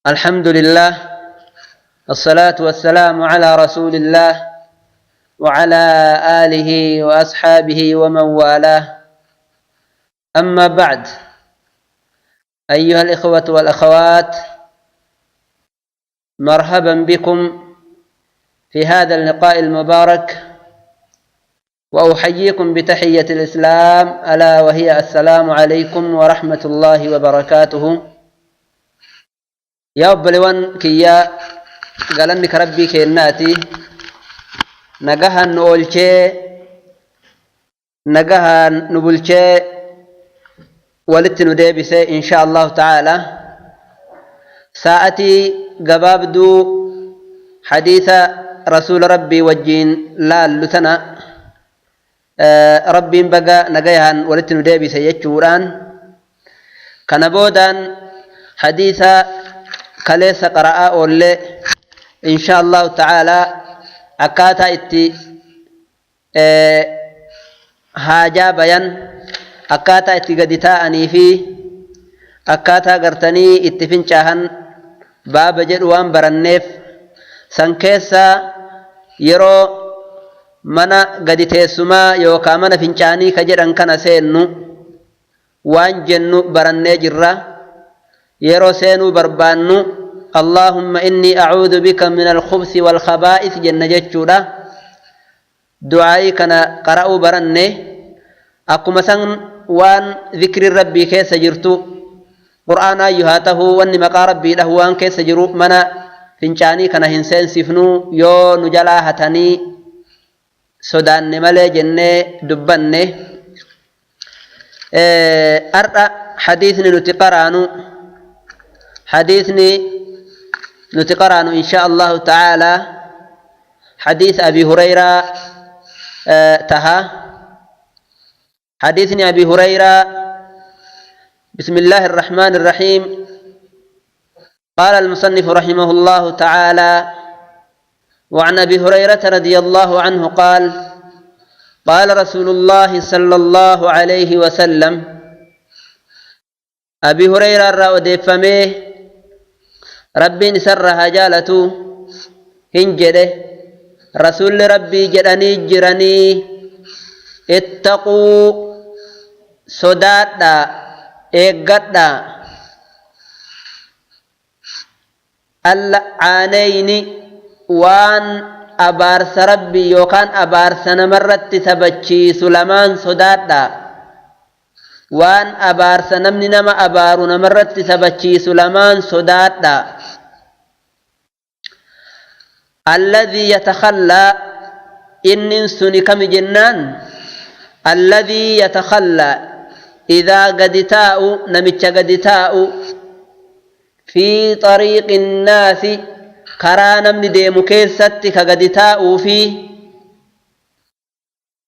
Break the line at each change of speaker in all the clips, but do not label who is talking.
الحمد لله، الصلاة والسلام على رسول الله وعلى آله وأصحابه ومن والاه. أما بعد، أيها الإخوة والأخوات، مرحبا بكم في هذا اللقاء المبارك، وأحييكم بتحية الإسلام، ألا وهي السلام عليكم ورحمة الله وبركاته. Yaa obboleewwan kiyyaa, galanni ka Rabbii kennaati. Nagahaan nu oolchee, nagahaan nu bulchee, walitti nu deebisee. Insha Allahu ta'ala, sa'atii gabaabduu hadiisa rasuula Rabbii wajjiin laallu tana Rabbiin baga nagahaan walitti nu deebise jechuudhaan, kana boodaan hadiisa kaleessa qara'aa oollee, insha Allahu ta'ala, akkaataa itti haajaa bayan, akkaataa itti gadi taa'anii fi akkaataa gartanii itti fincaahan baaba jedhu waan baranneef, san keessaa yeroo mana gadi teessumaa yookaan mana fincaanii ka jedhan kana seennu waan jennu barannee jirra. Yeroo seenuu barbaannu "اللهم إني أعوذ بك من الخبث والخبائث" jenna jechuudha. Du'aayii kana qara'uu baranne. Akkuma san waan zikri Rabbii keessa jirtu, qur'aanaayyuu haa ta'uu, wanni maqaa Rabbiidha waan keessa jiru mana fincaanii kana hin seensifnuu yoo nu jalaa hatanii sodaanne malee jennee dubbanne. Har'a hadiisni nuti qaraanu, insha Allahu ta'ala, hadiis Abi Hurayraa taha. Hadiisni Abi Hurayraa, بسم الله الرحمن الرحيم، قال المصنف رحمه الله تعالى: وعن ابي هريره رضي الله عنه قال: قال رسول الله صلى الله عليه وسلم. ابي هريره irraa odeeffamee, Rabbiin isarra haa jaalatu, hin jedhe rasuulli Rabbii jedhanii jiranii: اتقوا, sodaadhaa, eeggadhaa, اللعانين, waan abaarsa Rabbii yookaan abaarsa namarratti sabachiisu lamaan sodaadhaa. Waan abaarsa namni nama abaaru namarratti sabachiisu lamaan sodaadhaa. الذي يتخلى, inni suni kami jennaan, الذي يتخلى, إذا gadi taa'u, namicha gadi taa'u, في طريق الناس, karaa namni deemu keessatti ka gadi taa'uu fi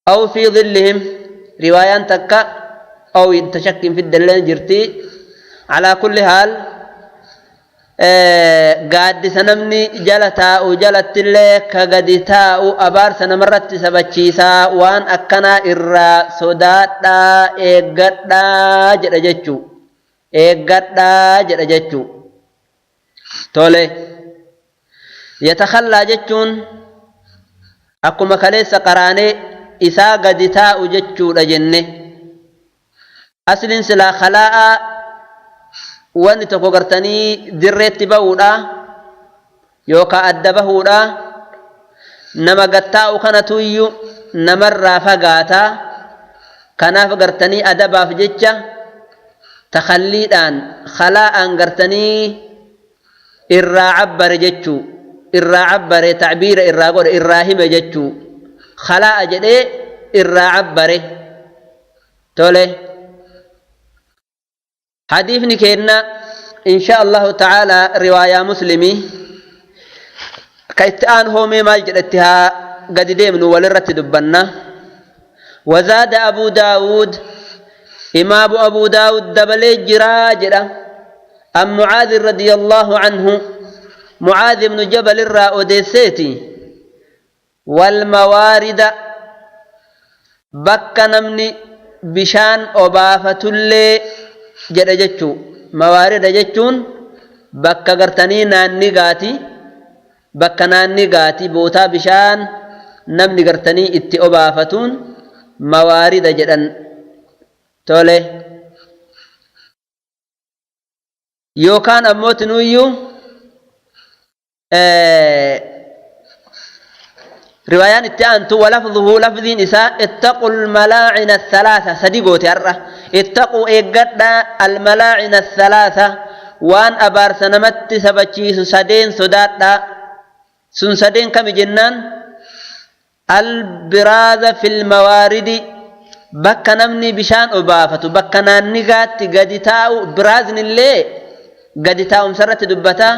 أو في ظلهم, riwaayaan takka أو tashakkin fiddelleen jirti. على كل حال, gaaddisa namni jala taa'u jalattillee ka gadi taa'u abaarsa namarratti sabachiisaa. Waan akkanaa irraa sodaadhaa, eeggadhaa jedha jechuu, eeggadhaa jedha jechuu. Tole, يتخلى jechuun akkuma kaleessa qaraanee isaa gadi taa'u jechuudha jenne. Asliin silaa خلاء wanni tokko gartanii dirreetti ba'uudha yookaan adda bahuudha. Nama gattaa'u kanatuyyuu namarraa fagaataa. Kanaaf gartanii adabaaf jecha takhalliidhaan khalaa'aan gartanii irraa cabbare jechuu, irraa cabbare, tacbiira irraa godhe, irraa hime jechuu, خلاء jedhee irraa cabbare. Tole, hadiifni keenna, insha Allahu ta'ala, riwaayaa Muslimii ka itti aan hoomee maal jedhetti haa gadi deemnu, walirratti dubbanna. وزاد أبو داود, إمام أبو داود دبلي جرا جرا، عن معاذ رضي الله عنه, معاذ بن جبل الرا أوديسيتي: والموارد, bakka namni bishaan obaafatullee jedhe jechuu. موارد jechuun Bakka gartanii naanni gaati, bakka naanni gaati bootaa bishaan namni gartanii itti obaafatuun mawaarida jedhan. Tole, yookaan ammoo tinuyyuu riwaayaan itti aantu walafdhuhu lafdhiin isaa ittaqu almalaacina athalaatha sadi goote har'a ittaquu eeggadhaa almalaacina athalaatha waan abaarsa namatti sabachiisu sadeen sodaadhaa. Sun sadeen kami jennaan albiraaza fil mawaaridi bakka namni bishaan obaafatu bakka naannigaatti gadi taa'u biraaznillee gadi taa'umsarratti dubbataa,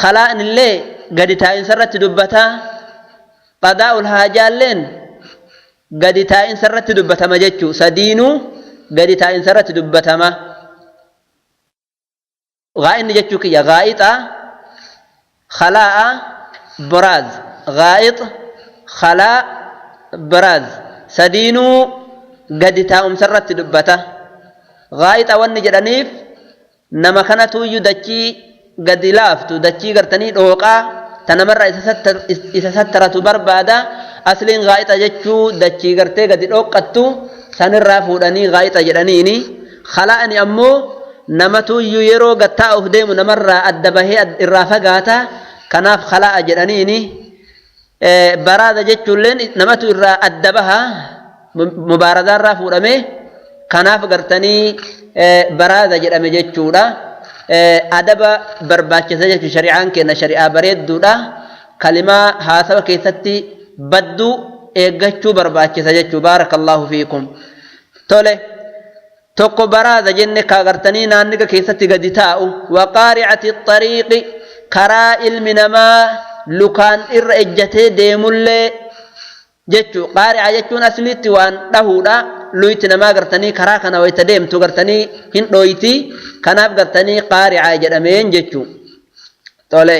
khalaa'nillee gadi taa'insa dubbataa, qadaa'ul haajaalleen gadi taa'insa dubbatama jechuu sadiinuu gadi taa'insa dubbatama. Gaa'inni jechuu kiyya gaa'ixa, khalaa'a, biraaz. Gaa'ix, khalaa, biraaz sadiinuu gadi taa'umsarratti dubbata. Gaa'ixa wanni jedhaniif nama kanatuyyuu dachii gadi laaftu dachii gartanii dhooqaa ta namarraa isa sattaratu barbaada. Asliin gaa'ixa jechuu dachii gartee gadi dhooqqattu sanirraa fuudhanii gaa'ixa jedhaniini. Khalaa'ni ammoo namatuyyuu yeroo gattaa'uuf deemu namarraa adda bahee irraa fagaata, kanaaf khalaa'a jedhaniini. Baraada jechuulleen namatu irraa adda baha mubaaradaarraa fuudhame, kanaaf gartanii baraada jedhame jechuudha. Adaba barbaachisa jechuun shari'aan kenna shari'aa bareedduudha. Kalimaa haasawa keessatti badduu eeggachuu barbaachisa jechuu. Baarakallahu fiikum. Tole, tokko baraada jenne ka gartanii naanniga keessatti gadi taa'u. Waqaari'ati xariiqi karaa ilmi namaa lukaan irra ejjatee deemullee jechuu. Qaari'a jechuun asliitti waan dhahuudha. Luyti namaa gartanii karaa kana wayta deemtu gartanii hin dhooyti, kanaaf gartanii qaari'a jedhameen jechuu. Tole,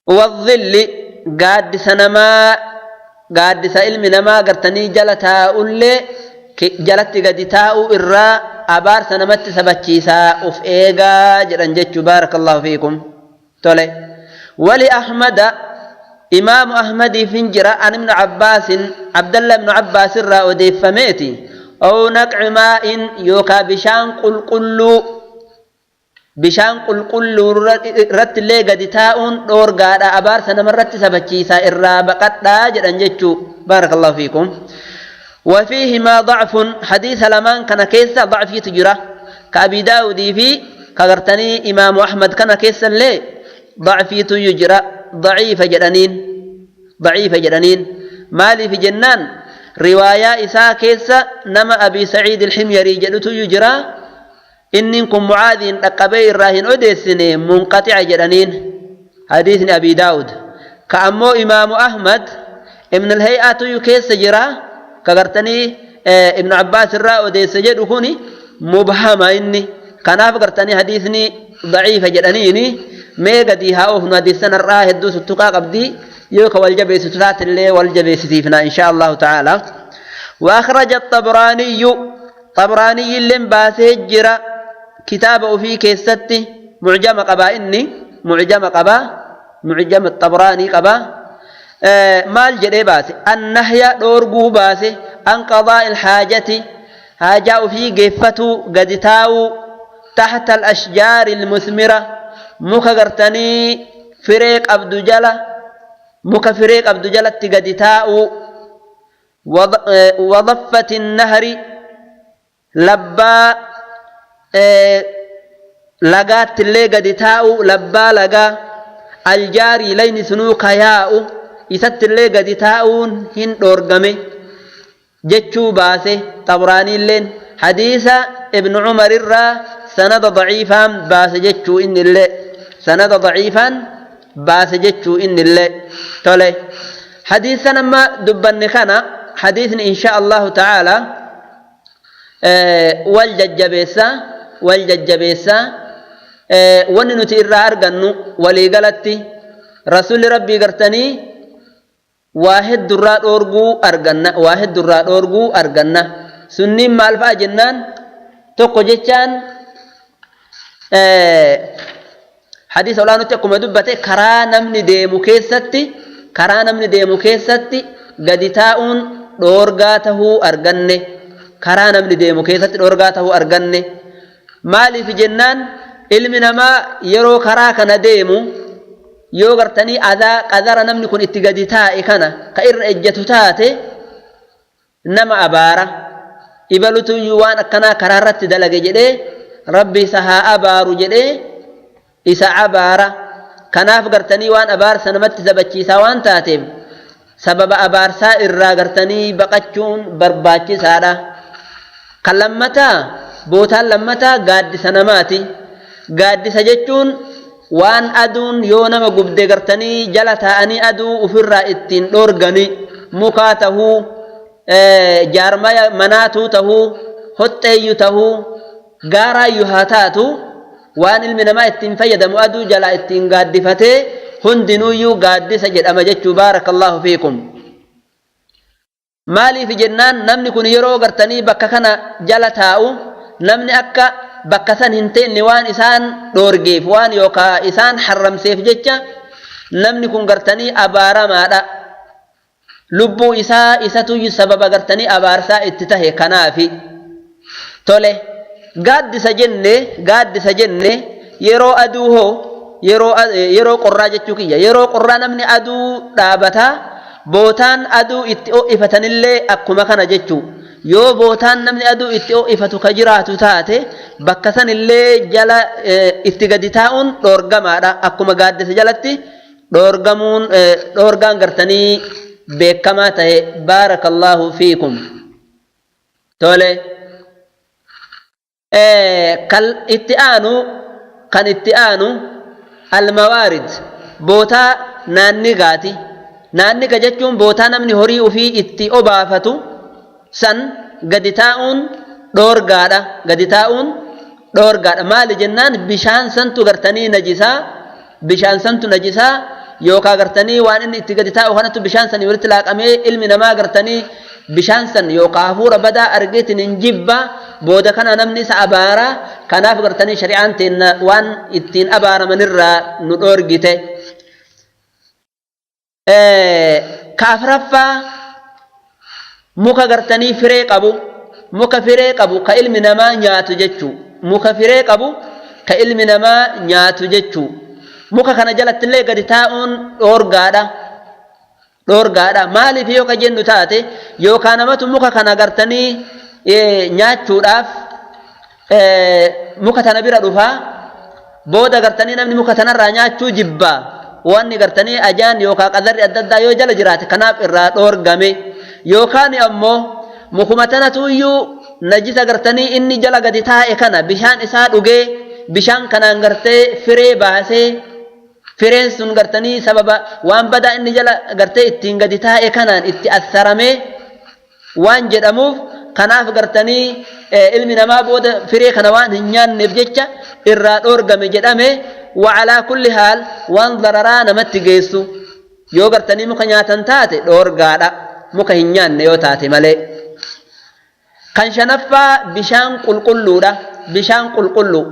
wadhilli gaaddisa namaa gaaddisa ilmi namaa gartanii jala taa'ullee jalatti gadi taa'uu irraa abaarsa namatti sabachiisaa of eegaa jedhan jechuu. Baarakallahu fiikum. Tole, wali Ahmada إمام أحمد فنجر عن ابن عباس عبد الله بن عباس الرأودي فميتي أو نقع ماء يوكا بشان قل قلو بشان قل قلو رت اللي قد تاؤن دور قاد أبار سنمرت سبتشيسا إرابقت داجر أنجتشو. بارك الله فيكم. وفيهما ضعف حديث لمان كان كيسا ضعف تجرى كأبي داود في كغرتني إمام أحمد كان كيسا لي ضعف تجرى ضعيفة جرانين ضعيفة جرانين. مالي في جنان رواية إساء كيسا نما أبي سعيد الحميري جلتو يجرى إنكم معاذ أقبي الراهن أدسني منقطع جرانين حديث أبي داود. كأمو إمام أحمد ابن الهيئة يكيس جرى كغرتني ابن عباس الراء أديس جدكوني مبهمة إني كناف غرتني حديثني ضعيفة جرانيني mee gadi haa oofnu hadiisan har'aa hedduu tuttuqaa qabdi yoo ka wal jabeessitu taatillee wal jabeessisiifna insha Allahu ta'ala. وأخرج الطبراني طبراني اللي باسه جرا كتابه في كيستي معجم قبا إني معجم قبا معجم الطبراني قبا مال جري باسه النهي دورغو باسه عن قضاء الحاجة حاجة في قفته قد تاو تحت الأشجار المثمرة muka gartanii firee qabdu jala muka firee qabdu jalatti gadi taa'u wadaffati nahri labbaa lagaattillee gadi taa'u labbaa lagaa aljaarii layni sunuu kayaa'u isattillee gadi taa'uun hin dhoorgame jechuu baase xabraaniilleen hadiisa ibnu Umar irraa sanada daciifaan baase jechuu innillee سند ضعيفا باس جتشو إن الله تولي حديثنا ما دبن خنا حديثنا إن شاء الله تعالى والججبيسا والججبيسا وننتي إرى أرغنو ولي قالتي رسول ربي قرتني واحد درات أورغو أرغنا واحد درات أورغو أرغنا سنين مالفا جنان توقو جتشان Hadiisa olaanutti akkuma dubbate karaa namni deemu keessatti karaa namni deemu keessatti gadi taa'uun dhoorgaa tahuu arganne. Karaa namni deemu keessatti dhoorgaa tahuu arganne. Maaliif jennaan ilmi namaa yeroo karaa kana deemu yoo gartanii adaa qadara namni kun itti gadi taa'e kana ka irra ejjatu taate nama abaara. Ibalutuyyuu waan akkanaa karaa irratti dalage jedhee rabbi isa haa abaaru jedhee isa abaara. Kanaaf gartanii waan abaarsa namatti sabachiisaa waan taateef sababa abaarsaa irraa gartanii baqachuun barbaachisaadha. Kan lammataa bootaan lammataa gaaddisa namaati. Gaaddisa jechuun waan aduun yoo nama gubde gartanii jala taa'anii aduu ofirraa ittiin dhoorgani mukaa tahuu jaarmaya manaatuu tahuu hoxxeeyyu tahuu gaaraayyuu haa taatu waan ilmi namaa ittiin fayyadamu aduu jalaa ittiin gaaddifatee hundinuuyyuu gaaddisa jedhama jechuu. Baarakallahu fiikum. Maaliif jennaan namni kun yeroo gartanii bakka kana jala taa'u namni akka bakka san hin teenne waan isaan dhoorgeef waan yookaa isaan harramseef jecha namni kun gartanii abaaramaadha. Lubbuu isaa isatuyyuu sababa gartanii abaarsaa itti tahe kanaafi. Tole gaaddisa jenne yeroo aduu hoo yeroo qorraa jechuu kiyya yeroo qorraa namni aduu dhaabataa bootaan aduu itti ho'ifatanillee akkuma kana jechuu. Yoo bootaan namni aduu itti ho'ifatu ka jiraatu taate bakka sanillee jala itti gadi taa'uun dhoorgamaadha. Akkuma gaaddisa jalatti dhoorgamuun dhoorgaan gartanii beekamaa ta'e. Baarakallahu fiikum. Tole kan itti aanu kan itti aanu almawaarid bootaa naannigaati. Naanniga jechuun bootaa namni horii ofii itti obaafatu san gadi taa'uun dhoorgaadha. Gadi taa'uun dhoorgaadha. Maali jennaan bishaan santu gartanii najisaa bishaan santu najisaa yookaa gartanii waan inni itti gadi taa'u kanattu bishaan sanii walitti laaqamee ilmi namaa gartanii bishaan san yookaa hafuura badaa argeetiin hin jibba booda kana namni isa abaara. Kanaaf gartanii shari'aan teenna waan ittiin abaaramanirraa nu dhoorgite. Ka afraffaa muka gartanii firee qabu muka firee qabu ka ilmi namaa nyaatu jechuu. Muka firee qabu ka ilmi namaa nyaatu jechuu. Muka kana jalattillee gadi taa'uun dhoorgaadha. Dhoorgaadha. Maaliif yoo ka jennu taate yookaan namatu muka kana gartanii nyaachuudhaaf muka tana bira dhufaa booda gartanii namni muka tanarraa nyaachuu jibbaa wanni gartanii ajaan yookaan qadarri adda addaa yoo jala jiraate kanaaf irraa dhoorgame. Yookaan ammoo mukuma tanatuyyuu najisa gartanii inni jala gadi taa'e kana bishaan isaa dhugee bishaan kanaan gartee firee baasee fireen sun gartanii sababa waan badaa inni jala gartee ittiin gadi taa'e kanaan itti assaramee waan jedhamuuf kanaaf gartanii ilmi namaa booda firee kana waan hin nyaanneef jecha irraa dhoorgame jedhame. Wacalaa kulli haal waan dararaa namatti geessu yoo gartanii muka nyaatan taate dhoorgaadha. Muka hin nyaanne yoo taate malee. Kan shanaffaa bishaan qulqulluudha. Bishaan qulqulluu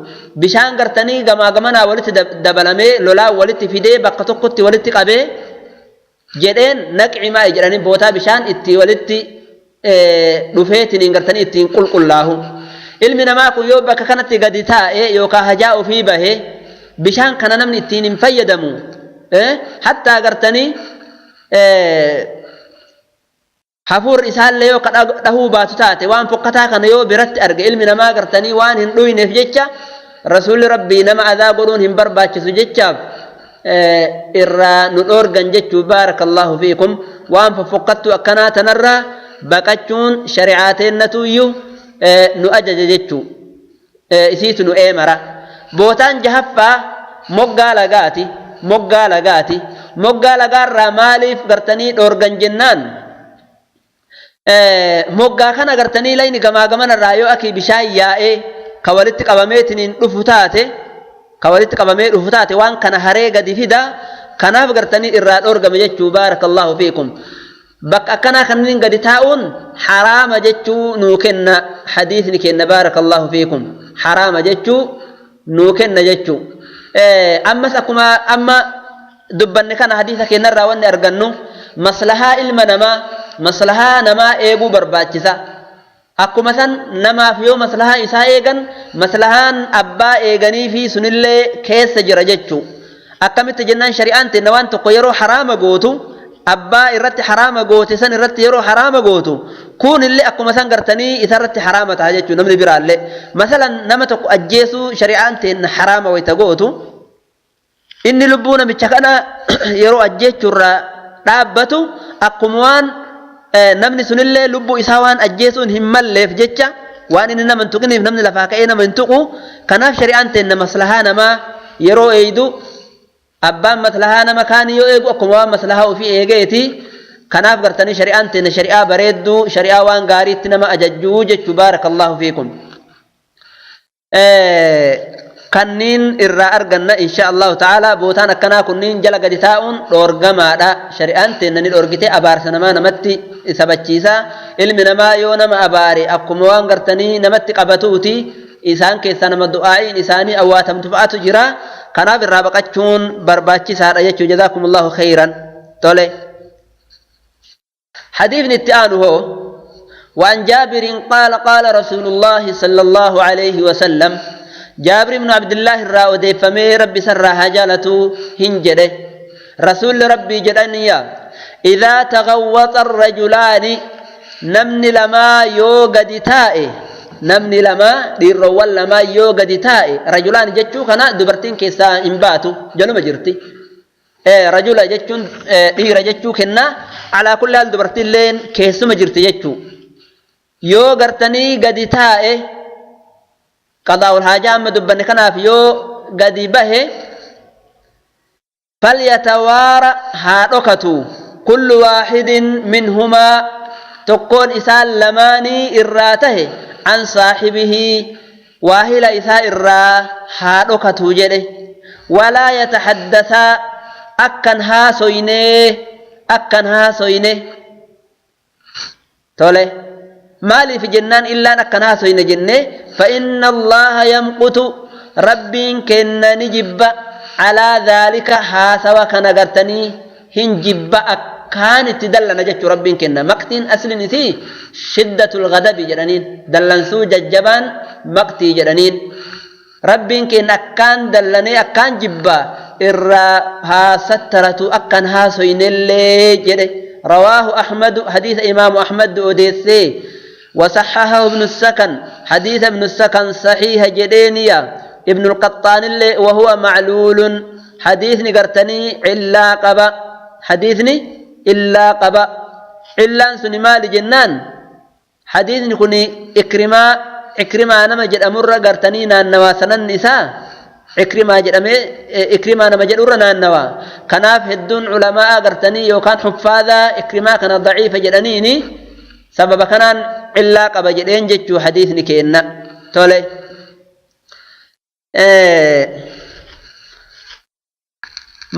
bishaan gartanii gamaa gamanaa walitti dabalamee lolaa walitti fidee bakka tokkotti walitti qabee jedheen naqci maa'i jedhanii bootaa bishaan itti walitti dhufeetiin gartanii ittiin qulqullaahu. Ilmi namaa kun yoo bakka kanatti gadi taa'e yookaan hajaa ofii bahee bishaan kana namni ittiin hin fayyadamu. Hattaa gartanii hafuurri isaallee yoo dhahuu baatu taate waan fokkataa kana yoo biratti arge ilmi namaa gartanii waan hin dhuyneef jecha rasuulli rabbii nama adaa godhuun hin barbaachisu jechaaf irraa nu dhoorgan jechuu. Baarakallahu fiikum. Waan fofokkattu akkanaa tanarraa baqachuun shari'aa teennatuyyuu nu ajaja jechuu. Isiitu nu eemara. Bootaan jahaffaa moggaa lagaati. Moggaa lagaati. Moggaa lagaarraa maaliif gartanii dhoorgan jennaan moggaa kana gartanii layni gamaa gamanarraa yoo akii bishaan yaa'ee ka walitti qabameetiin dhufu taate ka walitti qabamee dhufu taate waan kana haree gadi fida. Kanaaf gartanii irraa dhoorgame jechuu. Baarakallahu fiikum. Bakka akkanaa kanneen gadi taa'uun haraama jechuu nuu kenna hadiisni kenna. Baarakallahu fiikum. Haraama jechuu nuu kenna jechuu. Ammas akkuma amma dubbanne kana hadiisa keenyarraa wanni argannu maslahaa ilma namaa, maslahaa namaa eeguu barbaachisa. Akkuma san namaaf yoo maslahaa isaa eegan, maslahaan abbaa eeganii fi sunillee keessa jira jechuu. Akkamitti jennaan shari'aan teenna waan tokko yeroo haraama gootu, abbaa irratti haraama goote san irratti yeroo haraama gootu, kunillee akkuma san gartanii isarratti haraama ta'a jechuu namni biraallee. Masalan nama tokko ajjeesuu shari'aan teenna haraama wayita gootu, inni lubbuu namicha kana yeroo ajjeechuurraa dhaabbatu akkuma waan namni sunillee lubbuu isaa waan ajjeesuun hin malleef jecha, waan inni nama hin tuqiniif namni lafaa ka'ee nama hin tuqu. Kanaaf shari'aan teenna maslahaa namaa yeroo eeydu, abbaan maslahaa nama kaanii yoo eegu akkuma waan maslahaa ofii eegeeti. Kanaaf gartanii shari'aan teenna shari'aa bareedduu, shari'aa waan gaariitti nama ajajjuu jechuu. Baarakallahu fiikum. Kanniin irraa arganna insha Allahu ta'ala. Bootaan akkanaa kunniin jala gadi taa'uun dhoorgamaadha. Shari'aan teenna ni dhoorgite. Abaarsa namaa namatti sabachiisa. Ilmi namaa yoo nama abaare akkuma waan gartanii namatti qabatuuti. Isaan keessaa nama du'aa'iin isaanii awwaatamtu fa'atu jira. Kanaaf irraa baqachuun barbaachisaadha jechuu. Jazaakumullahu khayran. Tole, hadiifni itti aanu hoo: وعن جابر قال قال رسول الله صلى الله عليه وسلم. جابر بن عبد الله الراودي فمي ربي سر هجالته هنجده، رسول ربي جدنيا: إذا تغوط الرجلان، نمني لما يوغد تائه، نمني لما ديرو لما يوغد تائه. رجلان جتشو كنا دبرتين كيسا إنباتو جنو مجرتي رجل جتشون دير جتشو كنا. على كل حال دبرتين لين كيسو مجرتي جتشو yoo gartanii gadi taa'e, qadaa'ul haajaa amma dubbanne kanaaf yoo gadi bahe, falyatawaara, haa dhokatu, kullu waaxidin minhumaa, tokkoon isaan lamaanii irraa tahe, an saaxibihi, waahila isaa irraa haa dhokatu jedhe. Walaa yataxaddasaa, akkan haasoynee, akkan haasoyne. Tole, maaliif jennaan illaan akkan haasoyne jenne, فإن الله يمقت, rabbiin kenna ni jibba, calaa dhaalika, haasawa kana gartanii hin jibba, akkaan itti dallana jechuu rabbiin kenna. Maqtiin aslin isii shiddatul ghadabi jedhaniin, dallansuu jajjabaan maqtii jedhaniin. Rabbiin kenna akkaan dallanee akkaan jibba, irraa haasattaratu, akkan haasoynellee jedhe. رواه أحمد, حديث إمام أحمد أوديسي. وصححه ابن السكن, حديث ابن السكن صحيح جدينيا. ابن القطان اللي وهو معلول, حديث نقرتني علا قبا، حديثني إلا قبا إلا سني مال جنان. حديث كوني إكرما، إكرما نما جد أمر قرتني نانوا سنن نساء إكرما جد أمي، إكرما نما جد أمر نانوا. كناف هدون علماء قرتني يوكان حفاظا إكرما كان ضعيف جدنيني، سبب كانان إلا قبا جدين جتشو حديثني كينا. تولي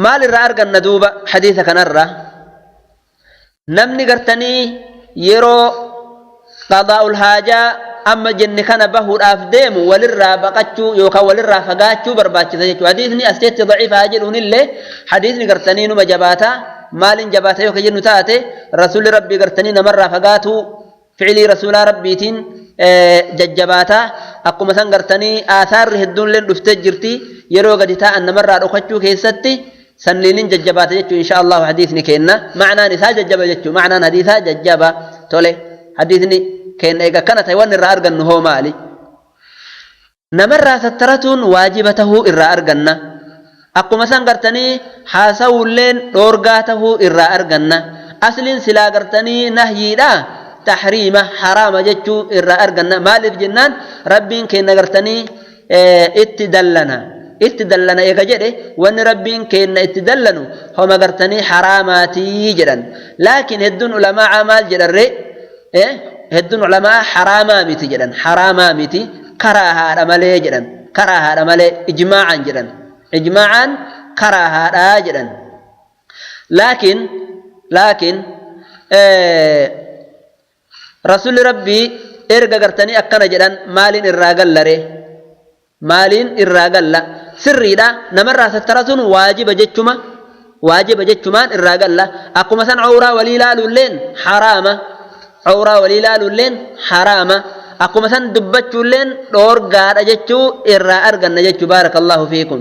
maal irraa arganna duuba hadiisa kanarra? Namni gartanii yeroo qadaa'ul haajaa amma jenne kana bahuudhaaf deemu walirraa baqachuu yookaan walirraa fagaachuu barbaachisa jechuudha. Hadiisni as jetti daciifa haa jedhuunillee hadiisni gartanii numa jabaata. Maaliin jabaata yoo jennu taate, rasuulli rabbii gartanii namarraa fagaatu ficilii rasuulaa rabbiitiin jajjabaata. Akkuma san gartanii aasaarri hedduunillee dhuftee jirti yeroo gadi taa'an namarraa dhokachuu keessatti, sanniinin jajjabaata jechuu insha Allahu. Hadiisni kenna ma'naan isaa jajjaba jechuu, ma'naan hadiisaa jajjaba. Tole, hadiisni kenna eega kana ta'e, wanni irraa argannu hoo maali? Namarraa sattaratuun waajiba tahuu irraa arganna. Akkuma san gartanii haasawulleen dhoorgaa tahuu irraa arganna. Asliin silaa gartanii nahyiidha, taxriima, haraama jechuu irraa arganna. Maaliif jennaan rabbiin kenna gartanii itti dallana, itti dallana eega jedhe, wanni rabbiin kenna itti dallanu homa gartanii haraamaatii jedhan. Laakiin hedduun ulamaa maal jedhanree? Hedduun ulamaa haraamaa miti jedhan, haraamaa miti, karaa haadha malee jedhan, karaa haadha malee ijmaa'an jedhan, ijmaa'an karaa haadhaa jedhan. Laakiin rasuulli rabbii erga gartanii akkana jedhan, maaliin irraa gallare? Maaliin irraa galla? Sirriidha, namarraa sattaratuun waajiba jechuma, waajiba jechumaan irraa galla. Akkuma san cawraa walii laaluulleen haraama, cawraa walii laaluulleen haraama. Akkuma san dubbachuulleen dhoorgaadha jechuu irraa arganna jechuu. Baarakallahu fiikum.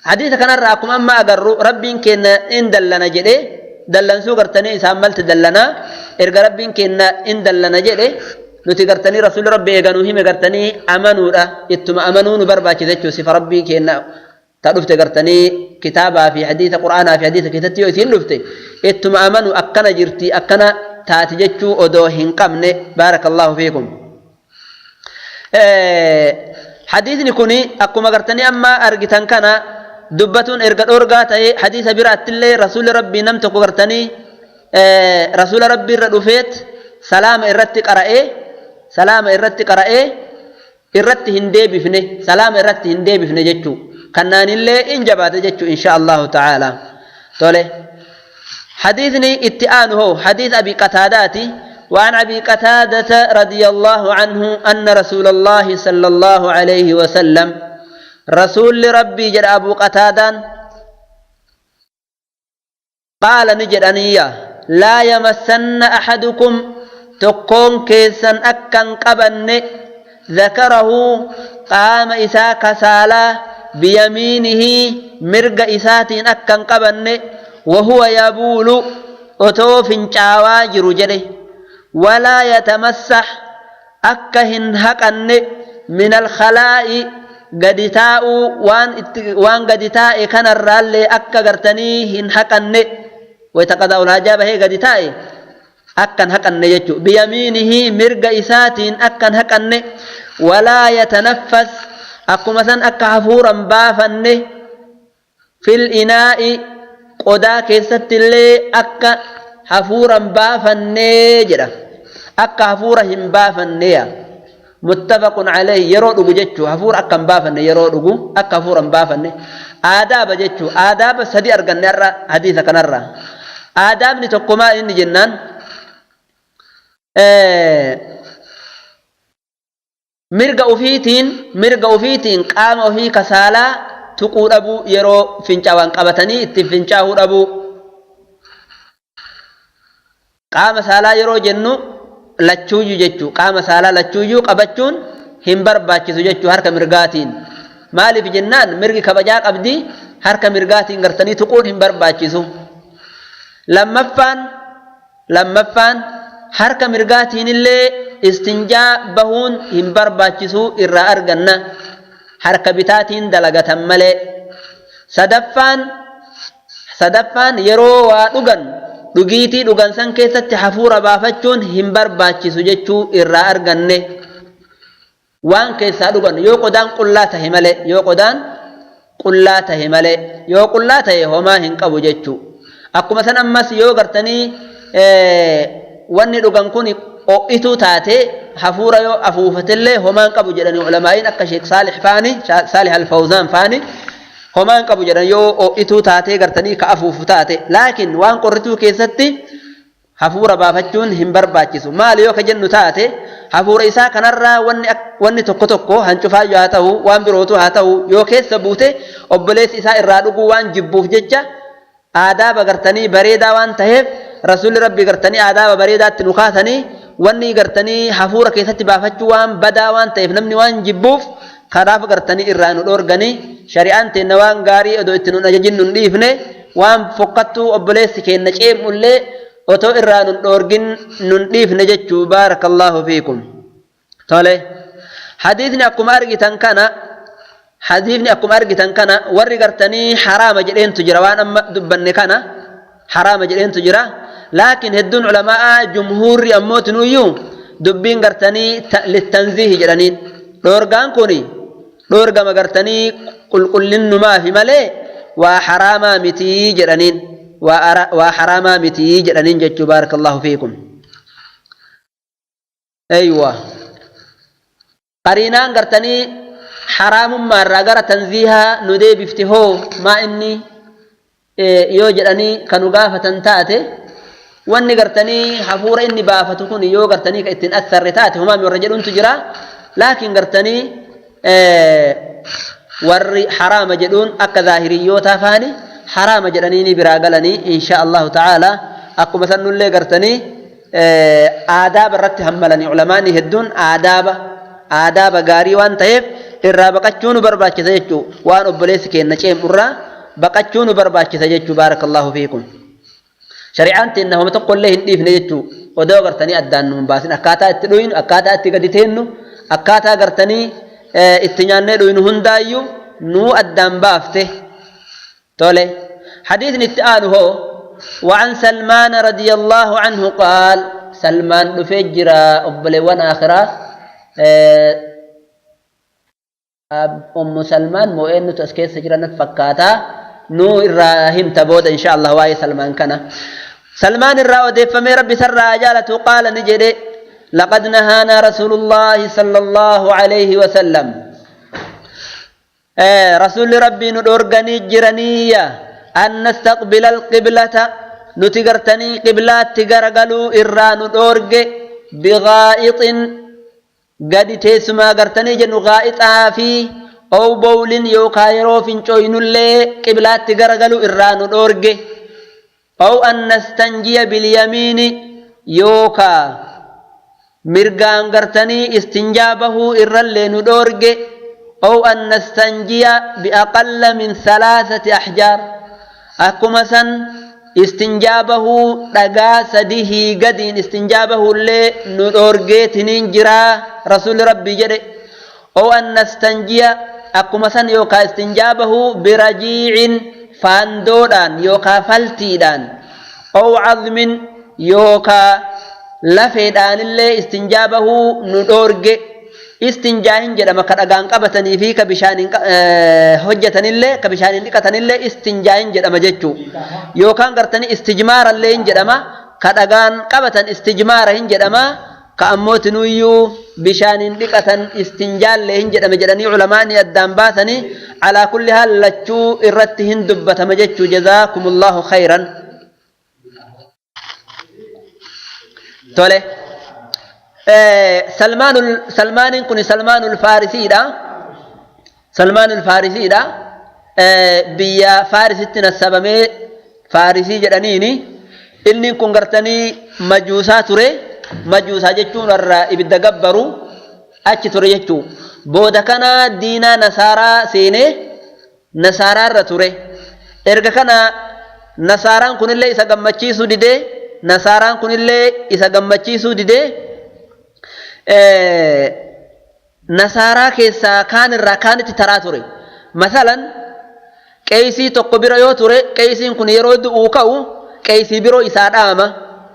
Hadiisa kanarraa akkuma amma agarru Rabbiin keenya in dallana jedhe, dallansuu gartanii isaan malti dallanaa. Erga Rabbiin keenya in dallana jedhe, nuti gartanii rasuulli Rabbi eeganuu hime gartanii amanuudha, ittuma amanuu nu barbaachisa jechuu. Sifa Rabbii keenya ta dhufte gartanii kitaabaa fi hadiisa, qur'aanaa fi hadiisa keessatti yoo isiin dhufte ittuma amanu, akkana jirti, akkana taati jechuu odoo hin qabne. Baarakallahu fiikum. Hadiisni kun akkuma gartanii amma argitan kana dubbatuun erga dhoorgaa ta'e, hadiisa biraattillee rasuulli Rabbii nam tokko gartanii rasuula Rabbii irra dhufeet salaama irratti qara'ee, salaama irratti qara'ee irratti hin deebifne, salaama irratti hin deebifne jechuu. Kannaanillee in jabaate jechuu, insha Allahu ta'ala. Tole, hadiisni itti aanu hoo hadiis Abi Qataadaati. وعن أبي قتادة رضي الله عنه أن رسول الله صلى الله عليه وسلم، رسول ربي جل أبو قتادة، قال نجد أنية: لا يمسن أحدكم، تقون كيسا أكن قبن، ذكره، قام إسا كسالا، بيمينه، مرق إساتين أكن قبن، وهو يبول، أتو فنشاوا جرجله، ولا يتمسح، أكهن هكن، من الخلاء، قد تاء وان قد تاء كان الرالي أكا قرتني هن هكن، ويتقضى الهجابة هي قد تاء أكن هكن يجو بيمينه، مرق إساتين أكن هكن، ولا يتنفس، أكو مثلا أكا حفورا بافن، في الإناء، قدا كيست اللي أكا hafuura hin baafannee jedha, akka hafuura hin baafanneeya. Muttafaqun alayhi. Yeroo dhugu jechuu, hafuura akka hin baafanne, yeroo dhugu akka hafuura hin baafanne. Aadaaba jechuu, aadaaba sadi arganne har'a hadiisa kanarra. Aadaabni tokko maal inni jennaan, mirga ufiitiin qaama ofii kasaalaa tuquu dhabuu, yeroo fincaawaan qabatanii ittiin fincaa'uu dhabuu. Qaama saalaa yeroo jennu lachuuyyuu jechuu, qaama saalaa lachuuyyuu qabachuun hin barbaachisu jechuu harka mirgaatiin. Maaliif jennaan, mirgi kabajaa qabdi, harka mirgaatiin gartanii tuquun hin barbaachisu. Lammaffaan harka mirgaatiin illee istinjaa bahuun hin barbaachisu irraa arganna, harka bitaatiin dalagatan malee. Sadaffaan yeroo waa dhugan, dhugiitii dhugan san keessatti hafuura baafachuun hin barbaachisu jechuu irraa arganne, waan keessaa dhugan yoo qodaan qullaa tahe malee. Yoo qodaan qullaa tahe malee, yoo qullaa tahe homaa hin qabu jechuu. Akkuma san ammas yoo gartanii wanni dhugan kun ho'ituu taate, hafuura yoo afuufatellee homaa hin qabu jedhanii ulamaa'iin akka Sheek Saalih faani, Saalih Al-Fawzaan faani, homaa hin qabu jedhan yoo ho'ituu taatee gartanii ka afuufu taate. Laakiin waan qorrituu keessatti hafuura baafachuun hin barbaachisu. Maali yoo ka jennu taate, hafuura isaa kanarraa wanni tokko tokko, hancufaayyuu haa ta'u, waan birootu haa ta'u, yoo keessa buute obboleessi isaa irraa dhuguu waan jibbuuf jecha, aadaaba gartanii bareedaa waan taheef, rasuulli Rabbii gartanii aadaaba bareedaatti nu kaasanii, wanni gartanii hafuura keessatti baafachuu waan badaa waan ta'eef, namni waan jibbuuf, kanaaf gartanii irraa nu dhoorganii. Shari'aan teenna waan gaarii odoo itti nun ajajin nun dhiifne, waan fokkattuu obboleessi keenna ceemullee otoo irraa nun dhoorgin nun dhiifne jechuu. Baarakallahu fiikum. Tole, hadiisni akkuma argitan kana, hadiisni akkuma argitan kana, warri gartanii haraama jedheentu jira, waan amma dubbanne kana haraama jedheentu jira. Laakiin hedduun culamaa, jumhuurri ammootinuyyuu dubbiin gartanii littanziihi jedhaniin, dhoorgaan kuni dhoorgama gartanii qulqullinnumaafi malee waa haraamaa mitii jedhaniin, waa haraamaa mitii jedhaniin jechuu. Baarakallahu fiikum. Aywa, qariinaan gartanii haraamummaarraa gara tanziihaa nu deebifti hoo maa inni yoo jedhanii kanu gaafatan taate, wanni gartanii hafuura inni baafatu kun yoo gartanii ka ittiin assarre taate homaami warra jedhuntu jira. Laakiin gartanii Warri haraama jedhuun akka zaahiriyyootaa faani haraama jedhanii ni biraa galanii insha Allahu ta'ala. Akkuma sannullee gartanii aadaaba irratti hammalanii culamaani hedduun aadaaba gaarii waan ta'eef irraa baqachuu nu barbaachisa jechuu, waan obboleessi keenya ceemurraa baqachuu nu barbaachisa jechuu. Baarakallahu fiikum. Shari'aan teenna homa tokkollee hin dhiifne jechuu, odoo gartanii addaan nu hin baasin akkaataa itti dhuynu, akkaataa itti gadi teennu, akkaataa gartanii itti nyaannee dhuynu hundaayyuu nuu addaan baafte. Tole, hadiisni itti aanu hoo وعن سلمان رضي الله عنه قال، سلمان دفجر أبلي آخرة أم سلمان مو إنه تسكيت سجرنا فكاتا نو إراهيم تبود إن شاء الله. واي سلمان كان سلمان الراودي فمي ربي سر أجالته قال نجري لقد نهانا رسول الله صلى الله عليه وسلم، رسول ربي ندورغني جرانية أن نستقبل القبلة، نتقرتني قبلات تقرقلوا إران ندورغ بغائط قد تيسما قرتني جنو غائط آفي أو بول يوكايرو فنشوين اللي قبلات تقرقلوا إران ندورغ، أو أن نستنجي باليمين يوكا مرقان قرتني استنجابه إران لندورغ، أو أن نستنجي بأقل من 3 أحجار، أكما سن استنجابه دقا سديه قدين استنجابه اللي ندورغي تنين جرا رسول ربي جري، أو أن نستنجي أكما سن يوكا استنجابه برجيع فاندودان يوكا فلتيدان أو عظم يوكا لفيدان اللي استنجابه ندورغي. استنجاهن jedhama ka dhagaan qabatanii fi ka bishaaniin hojjetanillee ka bishaaniin dhiqatanillee istinjaahin jedhama jechuu, yookaan gartanii istijmaarallee hin jedhama ka dhagaan qabatan istijmaara hin jedhama, ka ammootinuyyuu bishaaniin dhiqatan istinjaallee hin jedhame jedhanii culamaani addaan baasanii. Alaa kulli haal lachuu irratti hin dubbatama jechuu. Jazaakumullahu khayran. Tole, سلمان كن سلمان الفارسي دا، سلمان الفارسي دا بيا فارستنا السبمي فارسي جدنيني إني كن قرتني مجوسا تري مجوسا جتون الرا إبدا جبرو أتش تري جتو بودا كان دينا نصارى سيني نصارى رتوري إرجع كان نصارى كن اللي إذا جمتشي سوديده نصارى كن اللي إذا جمتشي سوديده نصارى كيسا كان الركانة ترى مثلا كيسي تقبر يوتري كيسي كن يرود أوكاو كيسي برو إساد آما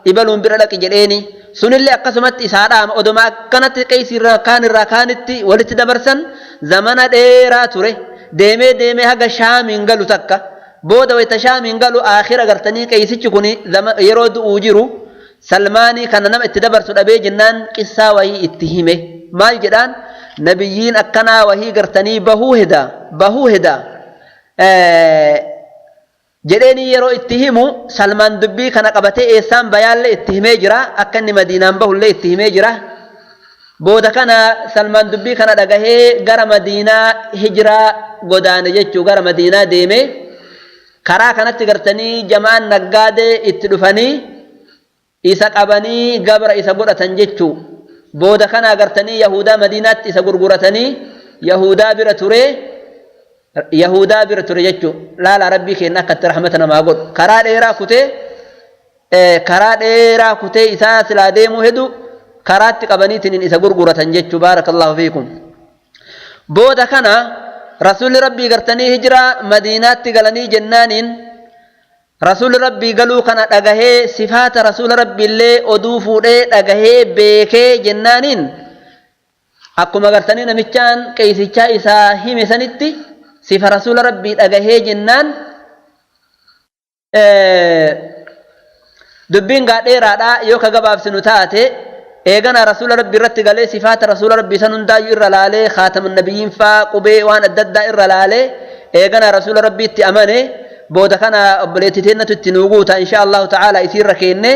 إبلون برلك جريني سن اللي أقسمت إساد آما أدوما كانت كيسي ركان الركانة ولت دبرسن زمان ديرا تري ديمي ديمي هجا شامين قالوا تكا بودا ويتشامين قالوا آخر قرتني كيسي تكوني يرود أوجرو سلماني كان نم اتدبر سدبي جنان قصة وهي اتهمه مال جدان نبيين أكنا وهي قرتني بهو هدا جدني يرو اتهمو سلمان دبي كان قبته إيسان بيان اتهمه جرا أكني مدينة به اللي اتهمه جرا بودا كان سلمان دبي كان دغه غر مدينة هجرة غدان جچو غر مدينة ديمه كرا كانت قرتني جماعة نقاده اتدفني isa qabanii gabra isa godhatan jechuu. Booda kana agartanii Yahudaa Madiinaatti isa gurguratanii Yahudaa bira ture jechuu. Laala Rabbii keenya akkatti rahmata namaa godhu. Karaa dheeraa kutee isaa silaa deemuu hedu karaatti qabaniitiin isa gurguratan jechuu. Baarakallahu fiikum. Booda kana Rasuulli Rabbii gartanii hijiraa Madiinaatti galanii jennaaniin رسول ربي قالوا كان دغه صفات رسول ربي اللي ادو فودي دغه بيكه جنانين اكما غرتني نمچان قيسچا اسا همسنتي صفه رسول ربي دغه جنان دبين غاديرادا يو كغبابسنو تاته ايغنا رسول ربي رت غلي صفات رسول ربي سنندا يرلاله خاتم النبيين فا قبي وان اددا يرلاله ايغنا رسول ربي تي امنه بودا كان أبليتتين تتنوغوتا إن شاء الله تعالى يصير ركيني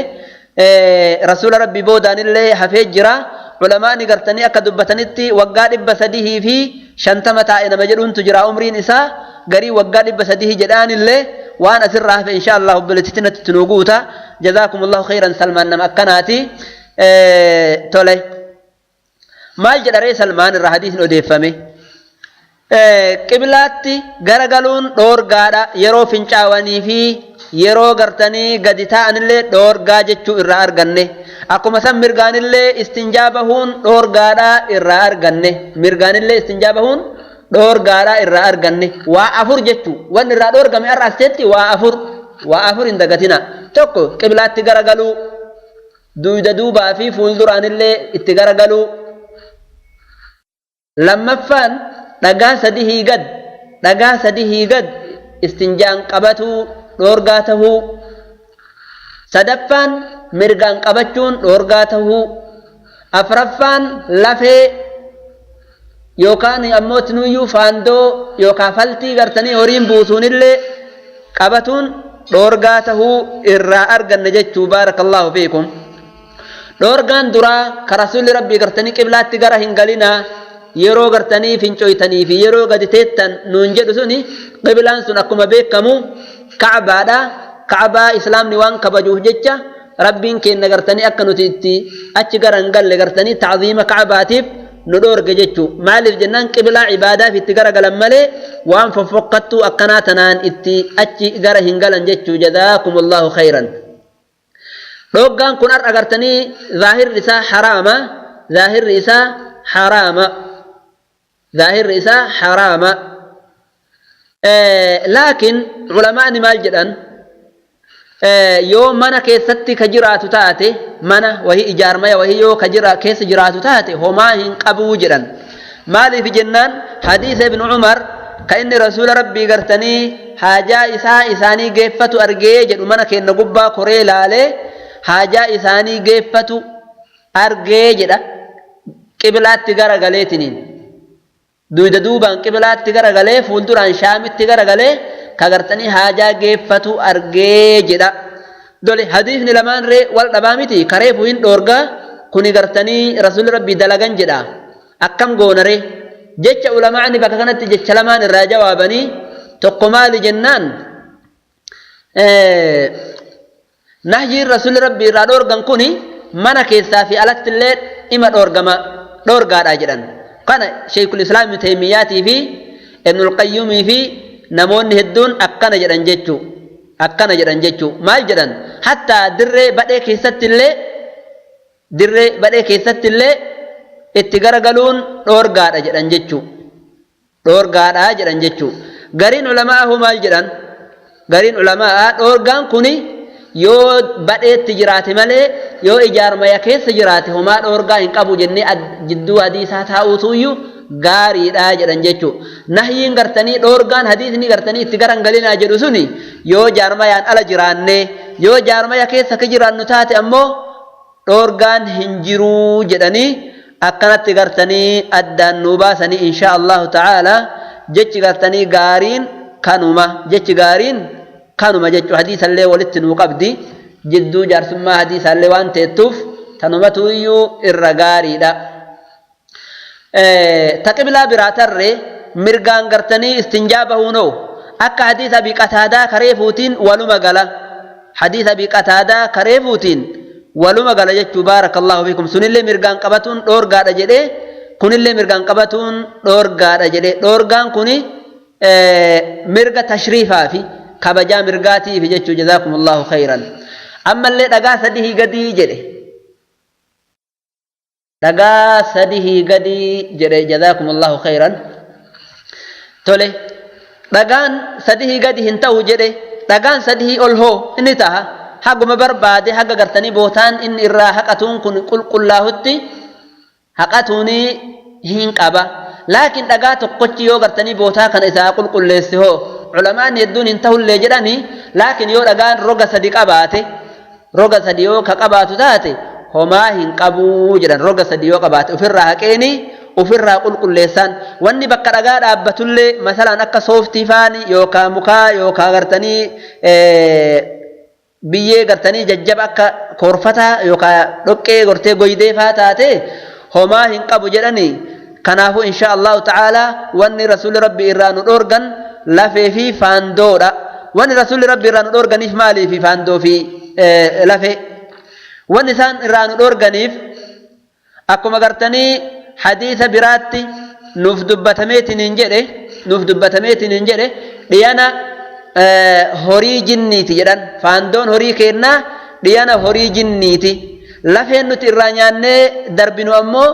رسول ربي بودا اللي حفيجرا علماء نقرتني أكدبتنتي وقال إبسده في 50 taa'e nama jedhuuntu jira umriin isaa garii waggaa 300 jedhaanillee waan asirraa hafe insha Allah obboleettitti natti nuu guuta. Jazaakumullahu khayran. Salmaan nama akkanaati. Tole, maal jedha ree Salmaan irraa hadiisni odeeffame? Qiblaatti garagaluun dhoorgaadha, yeroo fincaawanii fi yeroo gartanii gadi taa'anillee dhoorgaa jechuu irraa arganne. Akkuma san mirgaanillee istinjaa bahuun dhoorgaadha irraa arganne. Mirgaanillee istinjaa bahuun dhoorgaadha irraa arganne. Waa afur jechuu wanni irraa dhoorgame har'a as jetti waa afur. Waa afur hin dagatina. Tokko, qiblaatti garagaluu, duyda duubaa fi fuulduraanillee itti garagaluu. Lammaffaan, dhagaa sadihii gad istinjaan qabatuu dhoorgaa tahuu. Sadaffaan, mirgaan qabachuun dhoorgaa tahuu. Afraffaan, lafee yookaan ammoo tinuyyuu faandoo yookaan faltii gartanii horiin buusuunillee qabatuun dhoorgaa tahuu irraa arganne jechuu. Baarakallaahu fiikum. Dhoorgaan duraa ka Rasuulli Rabbii gartanii qiblaatti gara hin galinaa yeroo gartanii fincoytanii fi yeroo gadi teettan nuun jedhu suni, qiblaan sun akkuma beekamu Ka'baadha. Ka'baa Islaamni waan kabajuuf jecha Rabbiin keenya gartanii akka nuti itti achi gara hin galle gartanii ta'ziima Ka'baatiif nu dhoorge jechuu. Maaliif jennaan, qiblaa ibaadaaf itti gara galan malee waan foffokkattuu akkanaa tanaan itti achi gara hin galan jechuu. Jazaakumullahu khayran. Dhooggaan kun har'a gartanii zaahirri isaa haraama, zaahirri isaa haraama, zaahirri isaa haraama. Laakiin culamaani maal jedhan? Yoo mana keessatti ka jiraatu taate, mana wahii ijaarmaya wahii yoo ka jira keessa jiraatu taate, homaa hin qabuu jedhan. Maaliif jennaan, hadiisa Ibnu Umar ka inni Rasuula Rabbii gartanii haajaa isaa isaanii geeffatu argee jedhu, mana keenya gubbaa koree laalee haajaa isaanii geeffatu argee jedha. Qiblaatti gara galeetiniin, duyda duubaan qiblaatti gara galee, fuulduraan Shaamitti gara galee ka gartanii haajaa geeffatu argee jedha. Dole, hadiisni lamaan ree wal dhabaa miti? Kareefu hin dhoorgaa, kuni gartanii Rasuulli Rabbii dalagan jedha. Akkam goonare? Jecha ulamaani bakka kanatti jecha lamaan irraa jawaabanii. Tokko maali jennaan, nahyiin Rasuulli Rabbii irraa dhoorgan kuni mana keessaa fi alatti illee dhima dhoorgama dhoorgaadha jedhan. Kana Sheekul Islaam Ibnu Taymiyyaatii fi Ibnul Qayyumii fi namoonni hedduun akkana jedhan jechuu. Akkana jedhan jechuu. Maal jedhan? Hattaa dirree badhee keessatti illee, dirree badhee keessatti illee itti garagaluun dhoorgaadha jedhan jechuu. Dhoorgaadha jedhan jechuu. Gariin ulamaa hoo maal jedhan? Gariin ulamaa dhoorgaan kuni yoo badheetti jiraate malee yoo ijaarmaya keessa jiraate homaa dhoorgaa hin qabu jennee jidduu hadiisaa taa'uutuyyuu gaariidha jedhan jechuu. Nahyiin gartanii dhoorgaan hadiisni gartanii itti garan galinaa jedhu suni yoo jaarmayaan ala jiraanne, yoo jaarmaya keessa ka jiraannu taate ammoo dhoorgaan hin jiruu jedhanii akkanatti gartanii addaan nuu baasanii. Insha Allahu ta'ala, jechi gartanii gaariin kanuma, jechi gaariin kanuma jechuu. Hadiisallee walitti nuu qabdi, jidduu jaarsummaa hadiisallee waan teettuuf tanumatu iyyuu irra gaariidha. Ta qiblaa biraa tarree, mirgaan gartanii istinjaa bahuunoo akka hadiisa Abi Qataadaa karee fuutiin waluma gala. Hadiisa Abi Qataadaa karee fuutiin waluma gala jechuu. Baarakallahu fiikum. Sunillee mirgaan qabatuun dhoorgaadha jedhee, kunillee mirgaan qabatuun dhoorgaadha jedhee. Dhoorgaan kuni mirga tashriifaa fi kabajaa mirgaatiif jechuu. Jazaakumullahu khayran. Ammallee dhagaa sadihii gadii jedhe, dhagaa sadihii gadii jedhe. Jazaakumullahu khayran. Tole, dhagaan sadihii gadi hin ta'u jedhe. Dhagaan sadihii ol hoo inni taha? Haguma barbaade, haga gartanii bootaan inni irraa haqatuun kun qulqullaahutti haqatuuni hin qaba. Laakiin dhagaa tokkochi yoo gartanii bootaa kana isaa qulqulleesse hoo? Culamaan hedduun hin tahullee jedhanii, laakiin yoo dhagaan roga sadi qabaate, roga sadi yoo ka qabaatu taate, homaa hin qabuu jedhan. Roga sadi yoo qabaate ofirraa haqeeni ofirraa qulqulleessaan. Wanni bakka dhagaa dhaabbatullee, masalaan akka sooftii faani yookaan mukaa yookaan gartanii biyyee gartanii jajjaba akka koorfataa yookaan dhoqqee gortee goydee faa taate, homaa hin qabu jedhanii. Kanaafuu insha Allahu ta'ala wanni rasuulli rabbi irraa nu dhoorgan lafee fi faandoodha. Wanni rasuulli rabbi irraa nu dhoorganiif maalii fi faandoo fi lafee? Wanni isaan irraa nu dhoorganiif akkuma gartanii hadiisa biraatti nuuf dubbatameetiin hin jedhe, nuuf dubbatameetiin hin jedhe dhiyana horii jinniiti jedhan. Faandoon horii kennaa dhiyana horii jinniiti. Lafeen nuti irraa nyaannee darbinu ammoo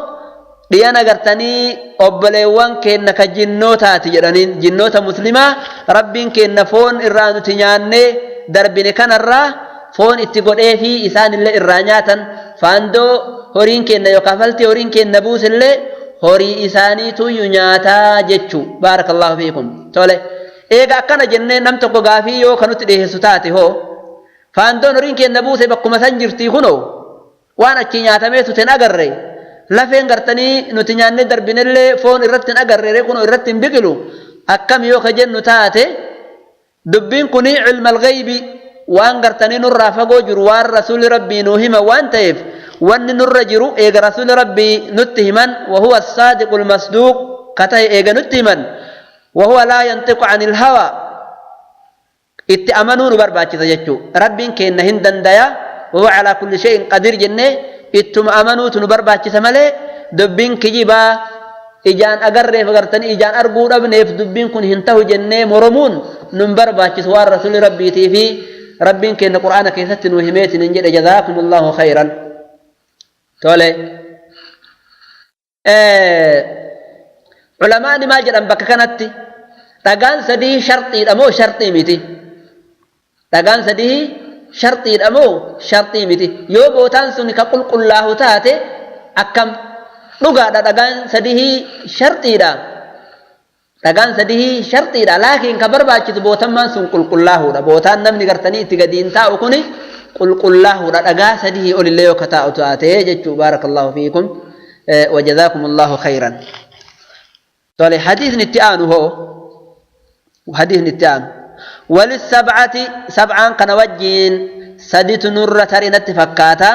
dhiyana gartanii obboleewwan keenna ka jinnootaati jedhaniin. Jinnoota muslimaa rabbiin keenna foon irraa nuti nyaannee darbine kanarraa foon itti godhee fi isaanillee irraa nyaatan. Faandoo horiin keenna yookaan faltii horiin keenna buusillee horii isaaniituyyuu nyaataa jechuu. Baarakallahu fiikum. Tole, eega akkana jennee nam tokko gaafii yoo kanutti dhiyeessu taate hoo faandoon horiin keenna buuse bakkuma san jirtii kunoo waan achii nyaatameetu ten agarre, lafeen gartanii nuti nyaannee darbinellee foon irratti hin agarre kunoo irratti hin biqilu, akkam yoo ka jennu taate dubbiin kuni cilmal ghaybi waan gartanii nurraa fagoo jiru waan rasuulli rabbii nuu hima waan ta'eef wanni nurra jiru eega rasuulli rabbii nutti himan wahuwa saadiqul masduuq ka ta'e eega nutti himan wahuwa laa yantiqu anil hawa itti amanuu nu barbaachisa jechuu. Rabbiin keenna hin dandaya wahuwa calaa kulli shay'in qadiir jennee ittuma amanuutu nu barbaachisa malee dubbiin kijibaa ijaan agarreef agartanii ijaan arguu dhabneef dubbiin kun hin tahu jennee moromuun nun barbaachisu waan rasuulli rabbiitii fi rabbiin keenna qur'aana keessatti nu himeetiin hin jedhe. Jazaakumullahu khayran. Tole, culamaani maal jedhan bakka kanatti? Dhagaan sadii sharxiidha moo sharxii miti? Dhagaan sadii sharxiidha moo sharxii miti? Yoo bootaan sun ka qulqullaahu taate akkam? Dhugaadha, dhagaan sadii sharxiidha. Dhagaan sadii sharxiidha, laakiin ka barbaachisu bootammaan sun qulqullaahuudha. Bootaan namni gartanii itti gadi hin taa'u kuni qulqullaahuudha, dhagaa sadii olillee yoo ka taa'u taate jechuu. Baarakallahu fiikum wajazaakumullahu khayran. Tole, hadiisni itti aanu hoo? Hadiisni itti aanu walissabcati sabcaan kana wajjiin saditu nurra tarinatti fakkaata,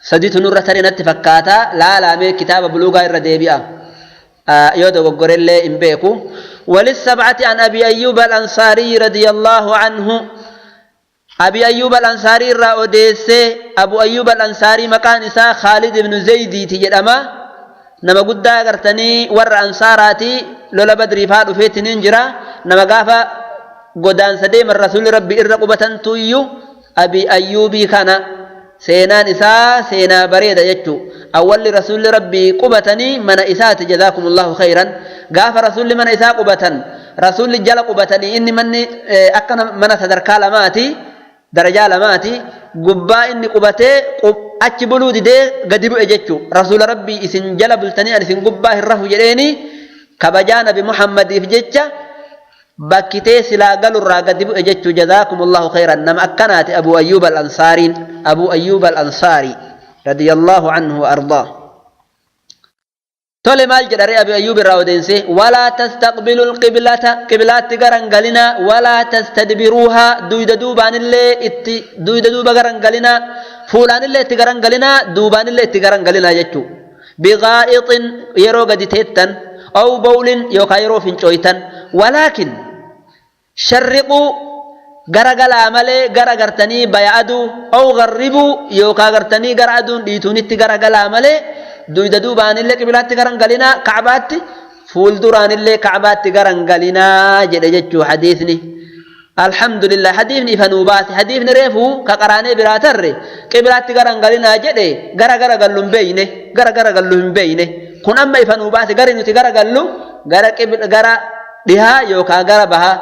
saditu nurra tarinatti fakkaata. Laalaamee kitaaba buluugaa irra deebi'a yoo dogoggorellee hin beeku. Walissabcati an abi ayyuba alansaariy radiyallaahu anhu, abi ayyuba alansaari irraa odeesse. Abu ayyuba alansaari maqaan isaa khaalid ibnu zaydiiti jedhama. Nama guddaa gartanii warra ansaaraati, lola badriifaa dhufeetiniin jira. Nama gaafa godaansa deeman rasuulli rabbi irra qubatantuyyuu abi ayyuubii kana. Seenaan isaa seenaa bareeda jechuu. Awwalli rasuulli rabbii qubatanii mana isaati. Jazaakumullahu khayran. Gaafa rasuulli mana isaa qubatan, rasuulli jala qubatanii, inni manni akka mana sadarkaa lamaati, darajaa lamaati, gubbaa inni qubatee achi buluu didee gadi bu'e jechuu. Rasuula rabbii isin jala bultanii ani isin gubbaa hin rafu jedheeni kabajaa nabi muhammadiif jecha bakkitee silaa galurraa gadi bu'e jechuu. Jazaakumullahu khayran. Nama akkanaati abu ayyuub al-ansaariin, abu ayyuub al-ansaari radiyallahu anhu wa ardaa. Tole, maal jedha ree abi ayyuub irraa odeesse? Walaa tastaqbilu lqiblata, qiblaatti garan galinaa, walaa tastadbiruuhaa, duyda duubaanillee itti duyda duuba garan galinaa, fuulaanillee itti garan galinaa, duubaanillee itti garan galinaa jechuu. Biqaa'ixin yeroo gadi teettan, aw bawlin yookaan yeroo fincooytan, walaakin sharriquu gara galaa malee gara gartanii baya aduu, aw garribuu yookaan gartanii gara aduun dhiituunitti gara galaa malee duyda duubaanillee qiblaatti garan galinaa, kacbaatti fuulduraanillee kacbaatti garan galinaa jedhe jechuu hadiisni. Alhamdulillah, hadiisni ifa nuu baase. Hadiisni reefuu ka qaraanee biraa tarre qiblaatti garan galinaa jedhe, gara gara gallu hin beeyne, gara gara gallu hin beeyne. Kun amma ifa nuu baase. Gari nuti gara gallu gara gara dhihaa yookaan gara bahaa.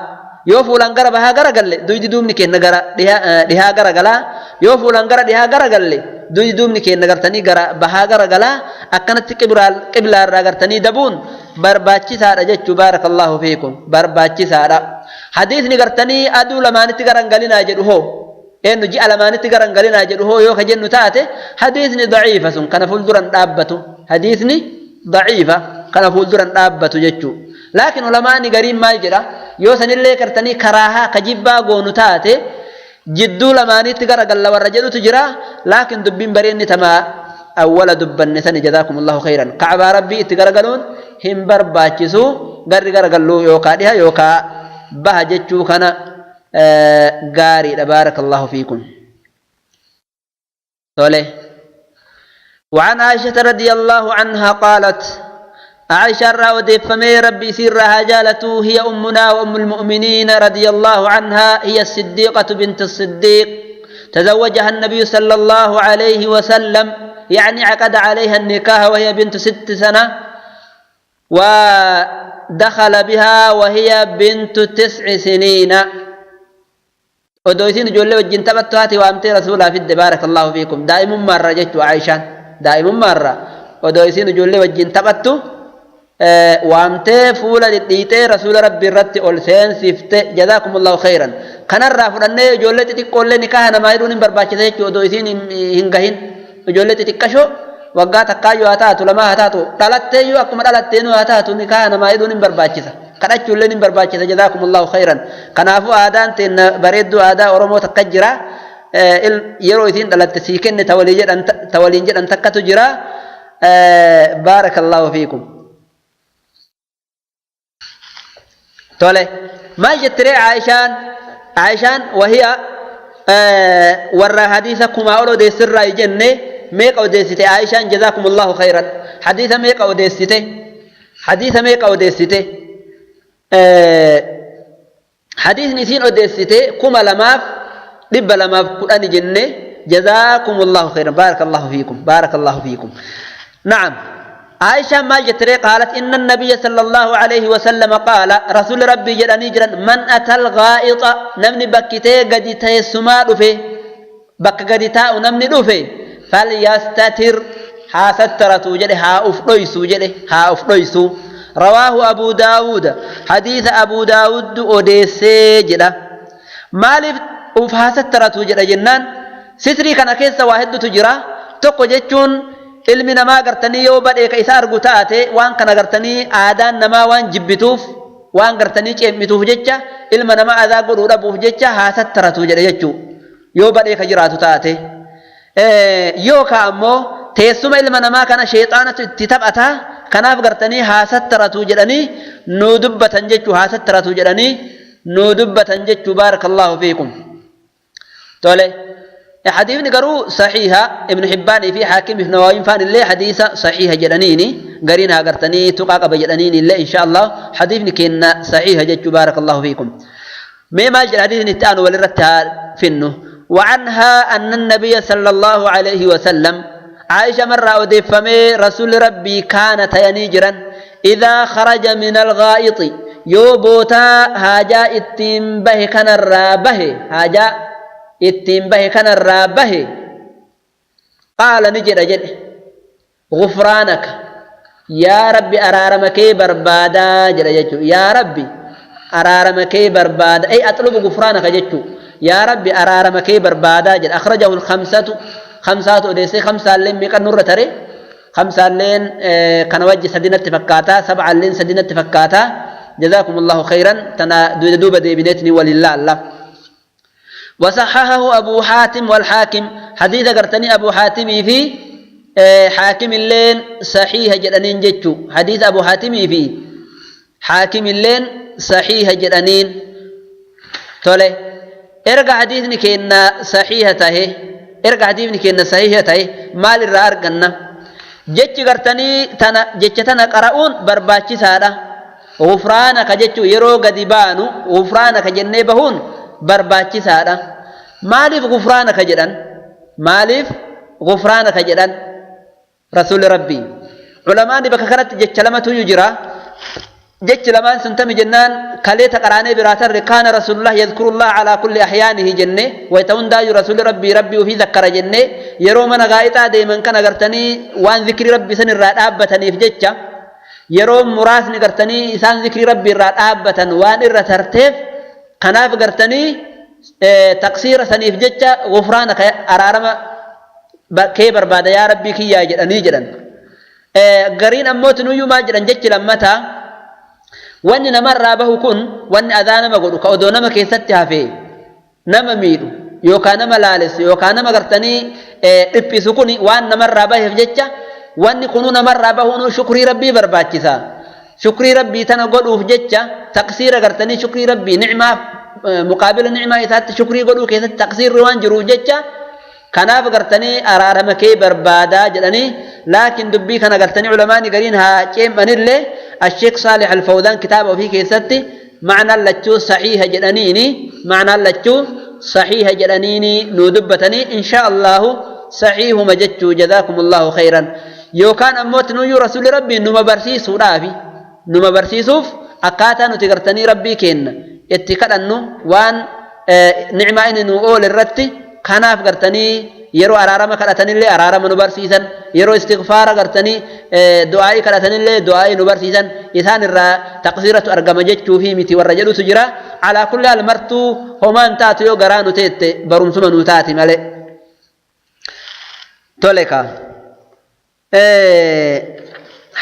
Yoo fuulaan gara bahaa gara galle duydi duubni keenya gara dhihaa gara galaa, yoo fuulaan gara dhihaa gara galle duydi duubni keenya gartanii gara bahaa gara galaa. Akkanatti qiblaarraa gartanii dabuun barbaachisaadha jechuu. Baarakallahu fiikum, barbaachisaadha. Hadiisni gartanii aduu lamaanitti garan galinaa jedhu hoo, eenyu ji'a lamaanitti garan galinaa jedhu hoo yoo ka jennu taate, hadiisni daciifa sun kana fuulduran dhaabbatu, hadiisni daciifa kana fuulduran dhaabbatu jechuu. Laakiin ulamaani gariin maal jedha? Yoo sanillee gartanii karaahaa ka jibbaa goonu taate jidduu lamaanitti gara galla warra jedhutu jira. Laakiin dubbiin bareenni tamaa awwala dubbanne sani. Jazaakumullahu khayran. Kacbaa rabbii itti garagaluun hin barbaachisu, garri garagalluu yookaa dhiha yookaa baha jechuu kana gaariidha. Baarakallahu fiikum. Tole. وعن عائشة رضي الله عنها قالت، عائشة راودي فمي ربي سيرها جالته، هي أمنا وأم المؤمنين رضي الله عنها، هي الصديقة بنت الصديق، تزوجها النبي صلى الله عليه وسلم، يعني عقد عليها النكاح وهي بنت 6 سنة، ودخل بها وهي بنت 9 سنين. ودويسين جولي وجن تبتهاتي وامتي رسولها في بارك الله فيكم. دائما مرة جت عائشة، دائما مرة ودويسين جولي وجن تبتو وامتي فولا ديتي رسول ربي الرت أولسين سفت. جزاكم الله خيرا. كان الرافض أن جولي تقول لي نكاح ما يدون برباچه ودويسين هنگهين جولي تتكشو waggaa takkaayyuu haa taatu, lamaa haa taatu, dhalatteeyyuu akkuma dhalatteenuu haa taatu, nikaa namaa hidhuun hin barbaachisa, kadhachuulleen hin barbaachisa. Jazaakumullahu khayran. Kanaafuu aadaan teenna bareedduu aadaa Oromoo takka jira, yeroo isiin dhalatte sii kenne ta waliin jedhan takkatu jira. Baarakallahu fiikum. Tole, maal jettiree Aayishaan? Aayishaan wahiya warra hadiisa kumaa ol odeessirraa jenne meeqa odeessite Aayishaan? Jazaakumullahu khayran. Hadiisa meeqa odeessite? Hadiisa meeqa odeessite? Hadiisni isiin odeessite 2210 jenne. Jazaakumullahu khayran. Baarakallahu fiikum. Baarakallahu fiikum. نعم. عائشة ما جتري قالت إن النبي صلى الله عليه وسلم قال، رسول ربي جل نجرا، من أتى الغائط نمني بكتي قد تيسما دفي بك قد تاء نمني دفي فليستتر ها سترتو جده ها أفضيسو جده ها أفضيسو. رواه أبو داود. حديث أبو داود أوديسي جده. مالف أف ها سترتو جده جنان ستري كان كيس واحد تجرا تقو جتشون ilmi namaa gartanii yoo badhee ka isa argu taate waan kana gartanii aadaan namaa waan jibbituuf waan gartanii ceem'ituuf jecha ilma namaa adaa godhuu dhabuuf jecha haa sattaratu jedhe jechuu yoo badhee ka jiraatu taate. Yookaan ammoo teessuma ilma namaa kana sheexaanatu itti taphata, kanaaf gartanii haa sattaratu jedhanii nuu dubbatan jechuu, haa sattaratu jedhanii nuu dubbatan jechuu. Baarakallahu fiikum. Tole. حديث قرو صحيحة ابن حبان في حاكم ابن نواوي فان اللي حديث صحيحة جدنيني قرينها قرتني تقاق بجدنيني اللي إن شاء الله حديث كنا صحيحة جد. بارك الله فيكم. ما الحديث نتان ولرتها فنه. وعنها أن النبي صلى الله عليه وسلم، عائشة مرة أدفمي رسول ربي كان تينيجرا إذا خرج من الغائط يوبوتا هاجا اتنبه كان الرابه هاجا اتنبه كان الرابه قال نجد جد غفرانك يا ربي أرارمك بربادا جد جد يا ربي أرارمك بربادا أي أطلب غفرانك جد يا ربي أرارمك بربادا جد. أخرجه الخمسة خمسة أديسي 5 لين ميقا نور تري 5 لين كان وجه سدينة فكاتا 7 لين سدينة فكاتا. جزاكم الله خيرا. تنا دوبة ديبنتني ولله الله. وصححه أبو حاتم والحاكم. حديث قرتني أبو حاتم في حاكم اللين صحيح جدنين جتشو. حديث أبو حاتم في حاكم اللين صحيح جدنين. تولي ارجع حديثني كأن صحيحته، ارجع حديثني كأن صحيحته مال الرار جنة جتش قرتني تنا جتشتنا قرؤون برباتش سادة غفرانك جتشو يرو قدبانو غفرانك جنبهون برباتش سادة. مالف غفرانك جدًا، مالف غفرانك جدًا رسول ربي. علماء بكرت جتش لما تيجرا جتش لما سنتم جنان كليت قراني براتر كان رسول الله يذكر الله على كل أحيانه جنة ويتون داي رسول ربي ربي وفي ذكر جنة يرو من غايتا دايما كان غرتني وان ذكر ربي سن الرابة في جتش يرو مراس نغرتني إسان ذكر ربي الرابة وان الرترتف كناف غرتني تقصير سنيف جتش غفرانك أرارما كيبر بعد يا ربي كي يا جدني جدن قرين أموت نيو ما جدن جتش لمتا وان نمر رابه كن وان أذان ما قلوا كأدو نما كيستها فيه نما ميلو yookaan nama laalessu yookaan nama gartanii dhiphisu kun waan namarraa baheef jecha wanni kunuu namarraa bahuun shukrii rabbii barbaachisa. Shukrii rabbii tana godhuuf jecha taqsiira gartanii shukrii rabbii nicmaa muqaabila nicmaa isaatti shukrii godhuu keessatti taqsiirri waan jiruuf jecha kanaaf gartanii araarama kee barbaadaa jedhanii laakiin dubbii kana gartanii culamaani gariin haa ceem'anillee Asheek Saalih Alfawdaan kitaaba ofii keessatti ma'naan lachuu saxiiha jedhaniini ma'naan lachuu saxiiha jedhaniini nuu dubbatanii insha Allahu saxiihuma jechuu jazaakumullahu khayran yookaan ammoo nuyyuu rasuulli rabbii numa barsiisuudhaafi numa barsiisuuf akkaataa nuti gartanii rabbii kenna itti kadhannu waan nicmaa inni nu oole irratti kanaaf gartanii yeroo araarama kadhatanillee araarama nu barsiisan yeroo istighfaara gartanii du'aa'ii kadhatanillee du'aa'ii nu barsiisan isaan irraa taqsiiratu argama jechuufi miti warra jedhutu jira alaa kulli haal martuu homaan taatu yoo garaa nu teette barumsuma nu taati malee. Tole kaa.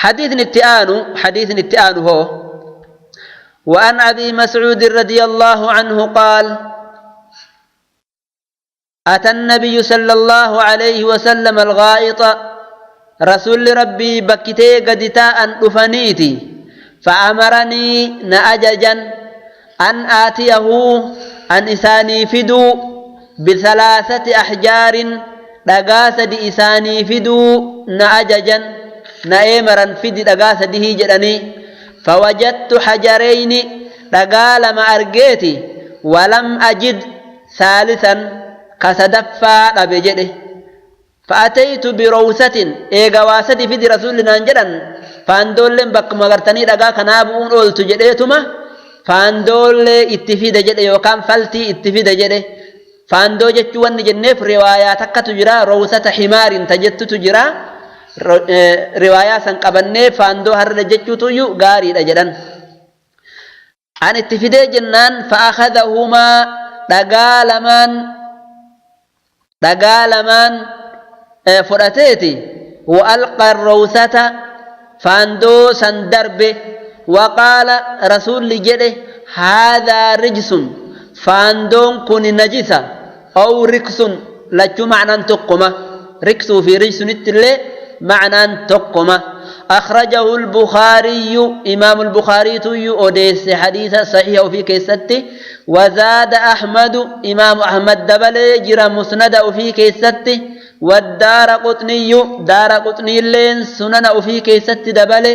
حديث اتآن حديث اتآن هو وأن أبي مسعود رضي الله عنه قال أتى النبي صلى الله عليه وسلم الغائط رسول ربي بكتي قدتاء أفنيتي فأمرني نأججا أن آتيه أن إساني فدو بثلاثة أحجار دقاسد إساني فدو نأججا نأمرا فدي دقاسده جدني فوجدت حجرين دقال ما أرقيتي ولم أجد ثالثا كسدفا أبجده فأتيت بروسة إيغواسة في رسولنا جدًا فاندولن بك مغرتني دقا كنابون أولت جديتما فاندول اتفيد جده يوكان فلتي اتفيد جده فاندو جتشوان جنف رواية تكا تجرى روسة حمار تجت تجرى رواية سنقبني فاندو هر جتشو تيو غاري جدًا أن اتفيد جنان فأخذهما دقا لمن dhagaa lamaan fudhateeti wa'alqa arrawsata faandoo san darbe waqaala rasuulli jedhe haadhaa rijsun faandoon kun najisa aw riksun lachuu macnaan tokkoma riksuu fi rijsunitti illee macnaan tokkoma أخرجه البخاري إمام البخاري أوديس حديث صحيح في كيستي وزاد أحمد إمام أحمد دبل جرى مسند في كيستي والدار قطني دار قطني لين سنن في كيستي دبل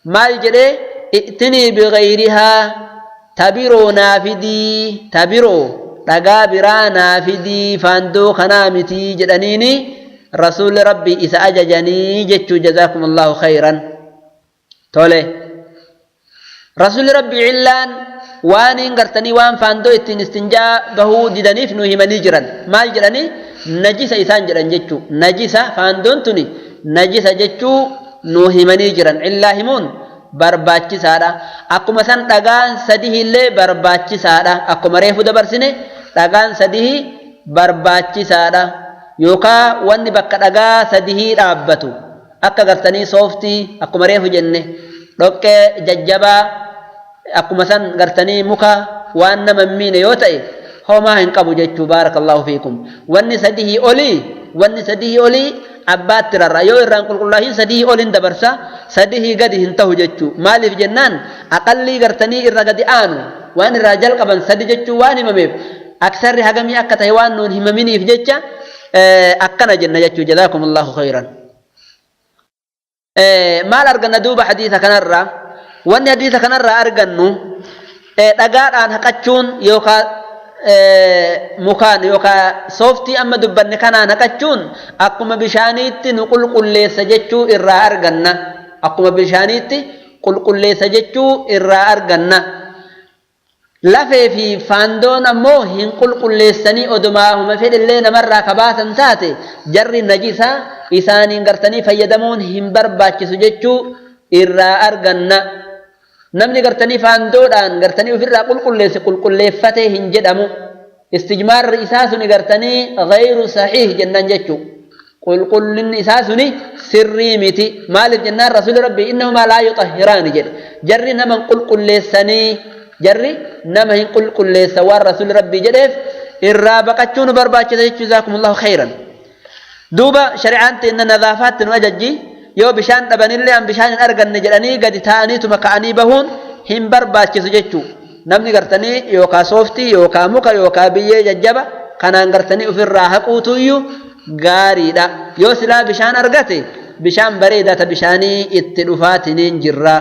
ما الجري ائتني بغيرها تبرو نافدي تبرو رقابرا نافدي فاندو خنامتي جدنيني رسول ربي إذا أججني جتشو جزاكم الله خيرا تولي رسول ربي علان وان انغرتني وان فاندو اتين استنجا بهو ديدنيف نو همني جران مال جراني نجيسة إسان جران جتشو نجيسة فاندون تني نجيسة جتشو نو همني جران إلا همون barbaachisaadha akkuma san dhagaan sadii illee barbaachisaadha akkuma reefu dabarsine dhagaan sadii barbaachisaadha yookaan wanni bakka dhagaa sadii dhaabbatu akka gartanii sooftii akkuma reefu jenne dhoqqee jajjabaa akkuma san gartanii muka waan nama hin miine yoo ta'e homaa hin qabu jechuu baarakallahu fiikum wanni sadii olii wanni sadii olii abbaatti rarra yoo irraan qulqullaahin sadii ol hin dabarsa sadii gadi hin tahu jechuu maaliif jennaan aqallii gartanii irra gadi aanu waan irraa jalqaban sadi jechuu waan himameef aksarri hagamii akka ta'e waan nuun himaminiif jecha akkana jenna jechuu jazaakumullahu khayran maal arganna duuba hadiisa kanarraa wanni hadiisa kanarraa argannu dhagaadhaan haqachuun yookaan mukaan yookaan sooftii amma dubbanne kanaan haqachuun akkuma bishaaniitti nu qulqulleessa jechuu irraa arganna. Akkuma bishaaniitti qulqulleessa jechuu irraa arganna. Lafee fi faandoon ammoo hin qulqulleessanii odumaa huma fedhillee namarraa kabaasan taate jarri najisaa isaaniin gartanii fayyadamuun hin barbaachisu jechuu irraa arganna. Namni gartanii faandoodhaan gartanii ofirraa qulqulleesse qulqulleeffatee hin jedhamu. Istijmaarri isaa suni gartanii gayru saxiih jennaan jechuu. Qulqullinni isaa suni sirrii miti. Maaliif jennaan rasuulli rabbii innahumaa laa yuxahhiraani jedhe. Jarri nama hin qulqulleessanii jarri nama hin qulqulleessa waan rasuulli rabbii jedheef Irraa baqachuu nu barbaachisa jechuu. Jazaakumullahu khayran. Duuba shari'aan teenna nadaafaatti nu ajajji. Yoo bishaan dhabanillee an bishaan hin arganne jedhanii gadi taa'aniituma ka'anii bahuun hin barbaachisu jechuu. Namni gartanii yookaa sooftii yookaa muka yookaa biyyee jajjaba kanaan gartanii ofirraa haquutuyyuu gaariidha. Yoo silaa bishaan argate bishaan bareedaa ta bishaanii itti dhufaatiniin jirra.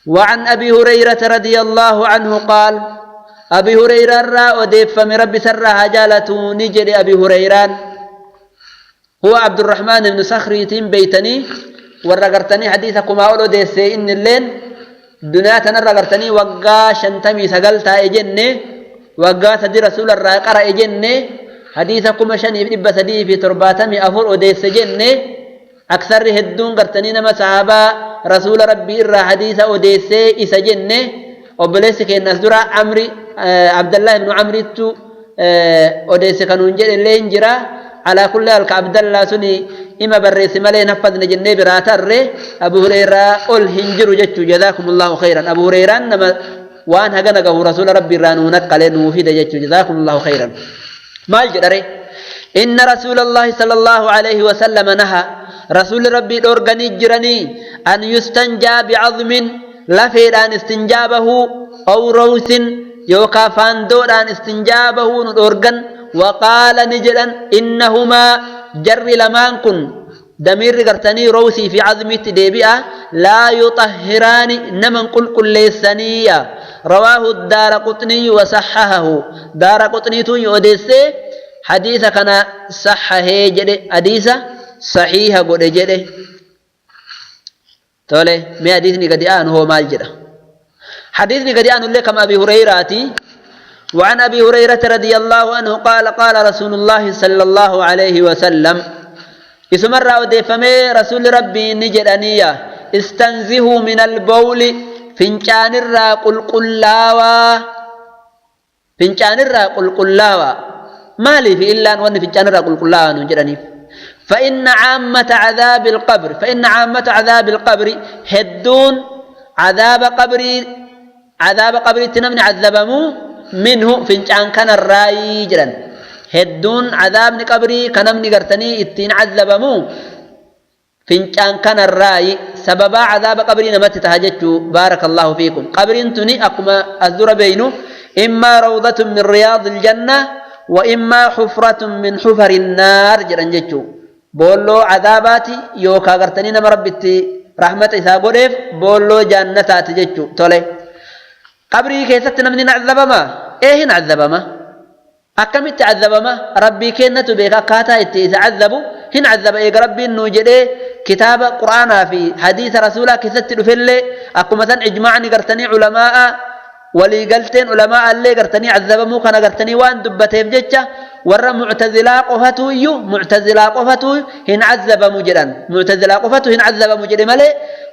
وعن أبي هريرة رضي الله عنه قال أبي هريرة را أديف من ربي سرها جالته نجري. أبي هريرة هو عبد الرحمن بن صخر بيتني ورغرتني حديثكما أولو ديسي إن اللين دنيا تنرغرتني وقا شنتمي سقلتا إجني وقا سدي رسول الراقر إجني حديثكما شني إبا سدي في ترباتمي أفر أديس جني. أكثر هدون قرتني نما صحابة رسول ربي إرى حديث أديسي إسا جني. وبليسك الناس درا عمري عبد الله بن عمري تو أديسي كانون جل اللين جرا. على كل حال عبد الله سني إما بريس مالي نفذ نجني براتر أبو هريرة قل هنجر جتشو. جزاكم الله خيرا. أبو هريرة نما وان هجنجه رسول ربي رانو نقل نوفيد جتشو. جزاكم الله خيرا. ما الجدري إن رسول الله صلى الله عليه وسلم نهى رسول ربي أورغني جرني أن يستنجى بعظم لفيدان استنجابه أو روث يوكا فاندوران استنجابه أورغن. وقال نجدا إنهما جر لمان كن دمير قرتني روسي في عظمي تديبئة لا يطهران نمن قل كل ليسانية. رواه الدار قطني وصححه. دار قطني يوديسي حديث كان صححه جدي حديث صحيح قد جدي تولي ما حديثني قد آن هو مال جدا حديثني قد آن اللي كما أبي هريرة. وعن أبي هريرة رضي الله عنه قال قال رسول الله صلى الله عليه وسلم اسم الرأو ديفمي رسول ربي نجدانية استنزهوا من البول فنجان الراقل قلاوة فنجان الراقل قلاوة ما لي في إلا أن فنجان الراقل قلاوة نجداني. فإن عامة عذاب القبر فإن عامة عذاب القبر هدون عذاب قبري عذاب قبري تنمن عذبمو منه فنجان كان الراي جرا هدون عذاب قبري كنمني قرتني اتين عذبمو فنجان كان الراي سببا عذاب قبري نمت تهجتشو. بارك الله فيكم. قبر تني أقما الذر بينه إما روضة من رياض الجنة وإما حفرة من حفر النار جرا جتشو. بولو عذاباتي يوكا قرتني نم ربتي رحمة إسا قريف بولو جنتات جتشو. تولي قبري كيست نمني نعذبما إيه نعذبما أكمل تعذبما ربي كنت بك كاتا إتعذبوا هن عذب إيه ربي إنه جدي كتاب قرآن في حديث رسوله كيست دفلة أكو مثلا إجماعني قرتني علماء ولي قلتين علماء اللي قرتني عذبمو كان قرتني وان دبتهم جتة ور معتزلة قفتو يو معتزلة قفتو هن عذب مجرا معتزلة قفتو هن عذب مجرم ملي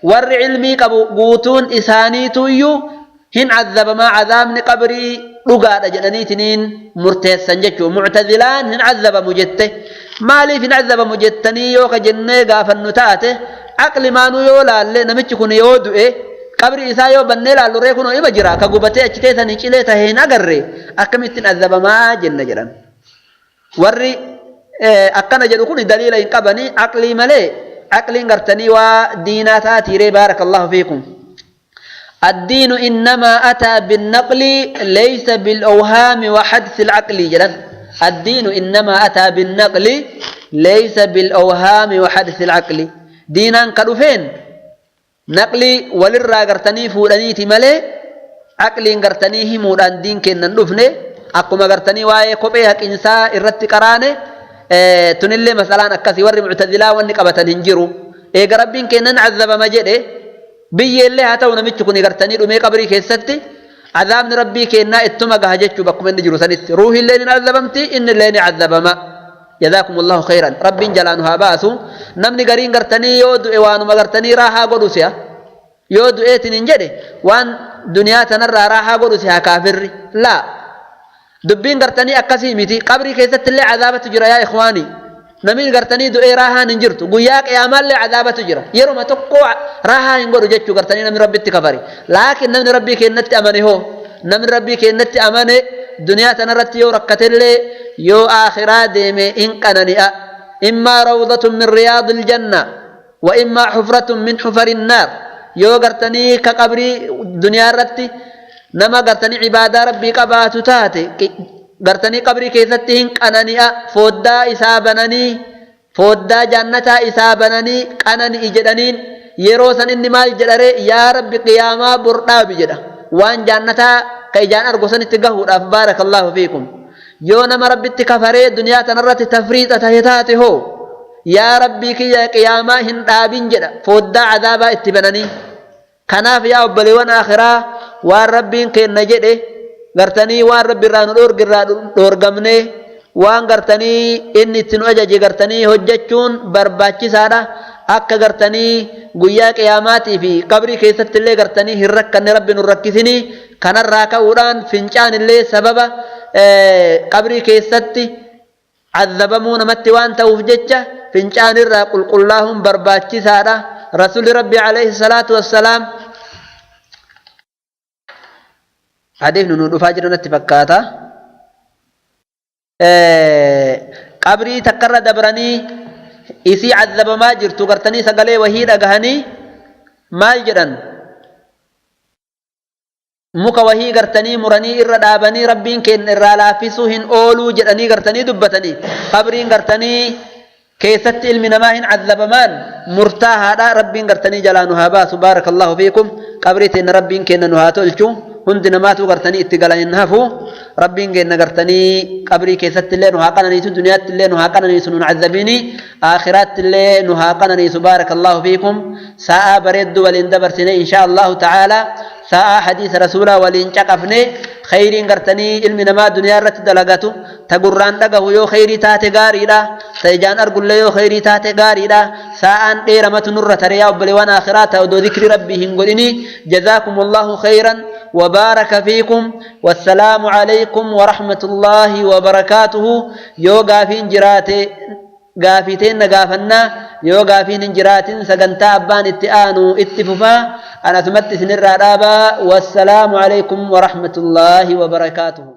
ور علمي قبو قوتون إسانيتو يو هن عذب ما عذاب قبري رقاد جناني تنين مرتسن جتشو. معتزلان هن عذب مجته مالي في عذب مجتني يوك جنة غاف النتاته عقل ما نو يولا اللي نمتش كن يودو إيه قبري إسايو بنيلا لوري كنو إبا جرا كغوبتي أجتي سني چلي تهين أغري أكمتين عذب ما جنة جران وري أكنا جدو كن دليل إن قبني عقلي ملي عقلي غرتني وديناتاتي ري. بارك الله فيكم. الدين إنما أتى بالنقل ليس بالأوهام وحدث العقل جدا. الدين إنما أتى بالنقل ليس بالأوهام وحدث العقل. دينا كدفين نقلي وللرا غرتني فودنيتي ملي عقلي غرتني همودان دين كنن دفنه أكما غرتني واي كوبي حق إنسا إرت قرانه تنلي مثلا أكسي ور معتزلة وني قبتن هنجرو إيه ربين كنن عذب ما جده biyyeellee haa ta'u namichi kun gartanii dhumee qabrii keessatti عذاب ربي كنا اتما جهجتشو بكم إن جرو سنت روحي اللي نعذبمتي إن اللي نعذبما جزاكم الله خيرا ربي جلانها باسو نمني قرين قرتني يود إوانو ما قرتني راحة قدوسيا يود إيتن إنجده وان دنيا تنرى راحة قدوسيا كافر لا دبين قرتني أكسيمتي قبري كيست اللي عذابة تجرى يا إخواني نمين قرتني دو إيه راحة ننجرتو قياك يا مال عذابة تجرى يرو ما تقوع راحة نقول جتشو قرتني نمن ربي تكفري لكن نمن ربي كنت أمني هو نمن ربي كنت أمني Duniyaa tanarratti yoo rakkatellee yoo aakhiraa deeme hin qanani'a. Immaa rawdatun min riyaadil janna wa immaa xufratun min xufarin naar. Yoo gartanii ka qabrii duniyaa irratti nama gartanii cibaadaa rabbii qabaatu taate gartanii qabrii keessatti hin qanani'a. Fooddaa isaa bananii, fooddaa jannataa isaa bananii qanani'i jedhaniin. Yeroo san inni maal jedhare? Yaa rabbi, qiyaamaa bor dhaabi jedha, waan jannataa ka ijaan argu sanitti gahuudhaaf. Baarakallaahu fiikum. Yoo nama rabbitti kafaree duniyaa tanarratti tafriixa tahe taate hoo, yaa rabbii kiyya, qiyaamaa hin dhaabin jedha, fooddaa cadaabaa itti bananii. Kanaaf yaa obboleewwan akhiraa, waan rabbiin kenna jedhe gartanii, waan rabbi irraa nu dhoorge irraa dhoorgamnee, waan gartanii inni itti nu ajaje gartanii hojjechuun barbaachisaadha. Akka gartanii guyyaa qiyaamaatii fi qabrii keessatti illee gartanii hin rakkanne, rabbi nu rakkisinii. Kanarraa ka'uudhaan fincaan illee sababa qabrii keessatti azabamuu namatti waan ta'uuf jecha fincaan irraa qulqullaahuun barbaachisaadha. Rasuulli rabbi alayhi salaatu wassalaam, hadiifni nu dhufaa jiru natti fakkaata, qabrii takkarra dabranii isii azabamaa jirtu gartanii sagalee wahii dhagahanii maal jedhan? Muka wahii gartanii muranii irra dhaabanii, rabbiin keenya irraa laaffisuu hin ooluu jedhanii gartanii dubbatanii. Qabriin gartanii keessatti ilmi namaa hin azabamaan murtaahaadha. Rabbiin gartanii jalaa nu haa baasu. Baarakallahu fiikum. Qabrii teenna rabbiin keenya nu haa tolchu. Hundi namaatu gartanii itti galan hin hafu. Rabbiin keenya gartanii qabrii keessatti illee nu haa qananiisu, duniyaatti illee nu haa qananiisu, nun azabiini, aakhiraatti illee nu haa qananiisu. Baarakallahu fiikum. Sa'aa bareedduu waliin dabarsine, insha Allahu ta'ala. Sa'aa hadiisa rasuulaa waliin caqafne. Khayriin gartanii ilmi namaa duniyaa irratti dalagatu, ta gurraan dhagahu yoo khayrii taate gaariidha, ta ijaan argullee yoo khayrii taate gaariidha. Sa'aan dheeramatu nurra tare, yaa obboleewwan aakhiraa, ta odoo zikri rabbii hin godhini. Jazaakum allahu khayran وبارك فيكم، والسلام عليكم ورحمة الله وبركاته. Yoo gaafiin jiraate gaafiteen gaafannaa, yoo gaafiin hin jiraatin sagantaa abbaan itti aanu itti fufaa. Anasumatti isinirraa dhaabaa. Wassalaamu alaykum warahmatullaahi wabarakaatuhu.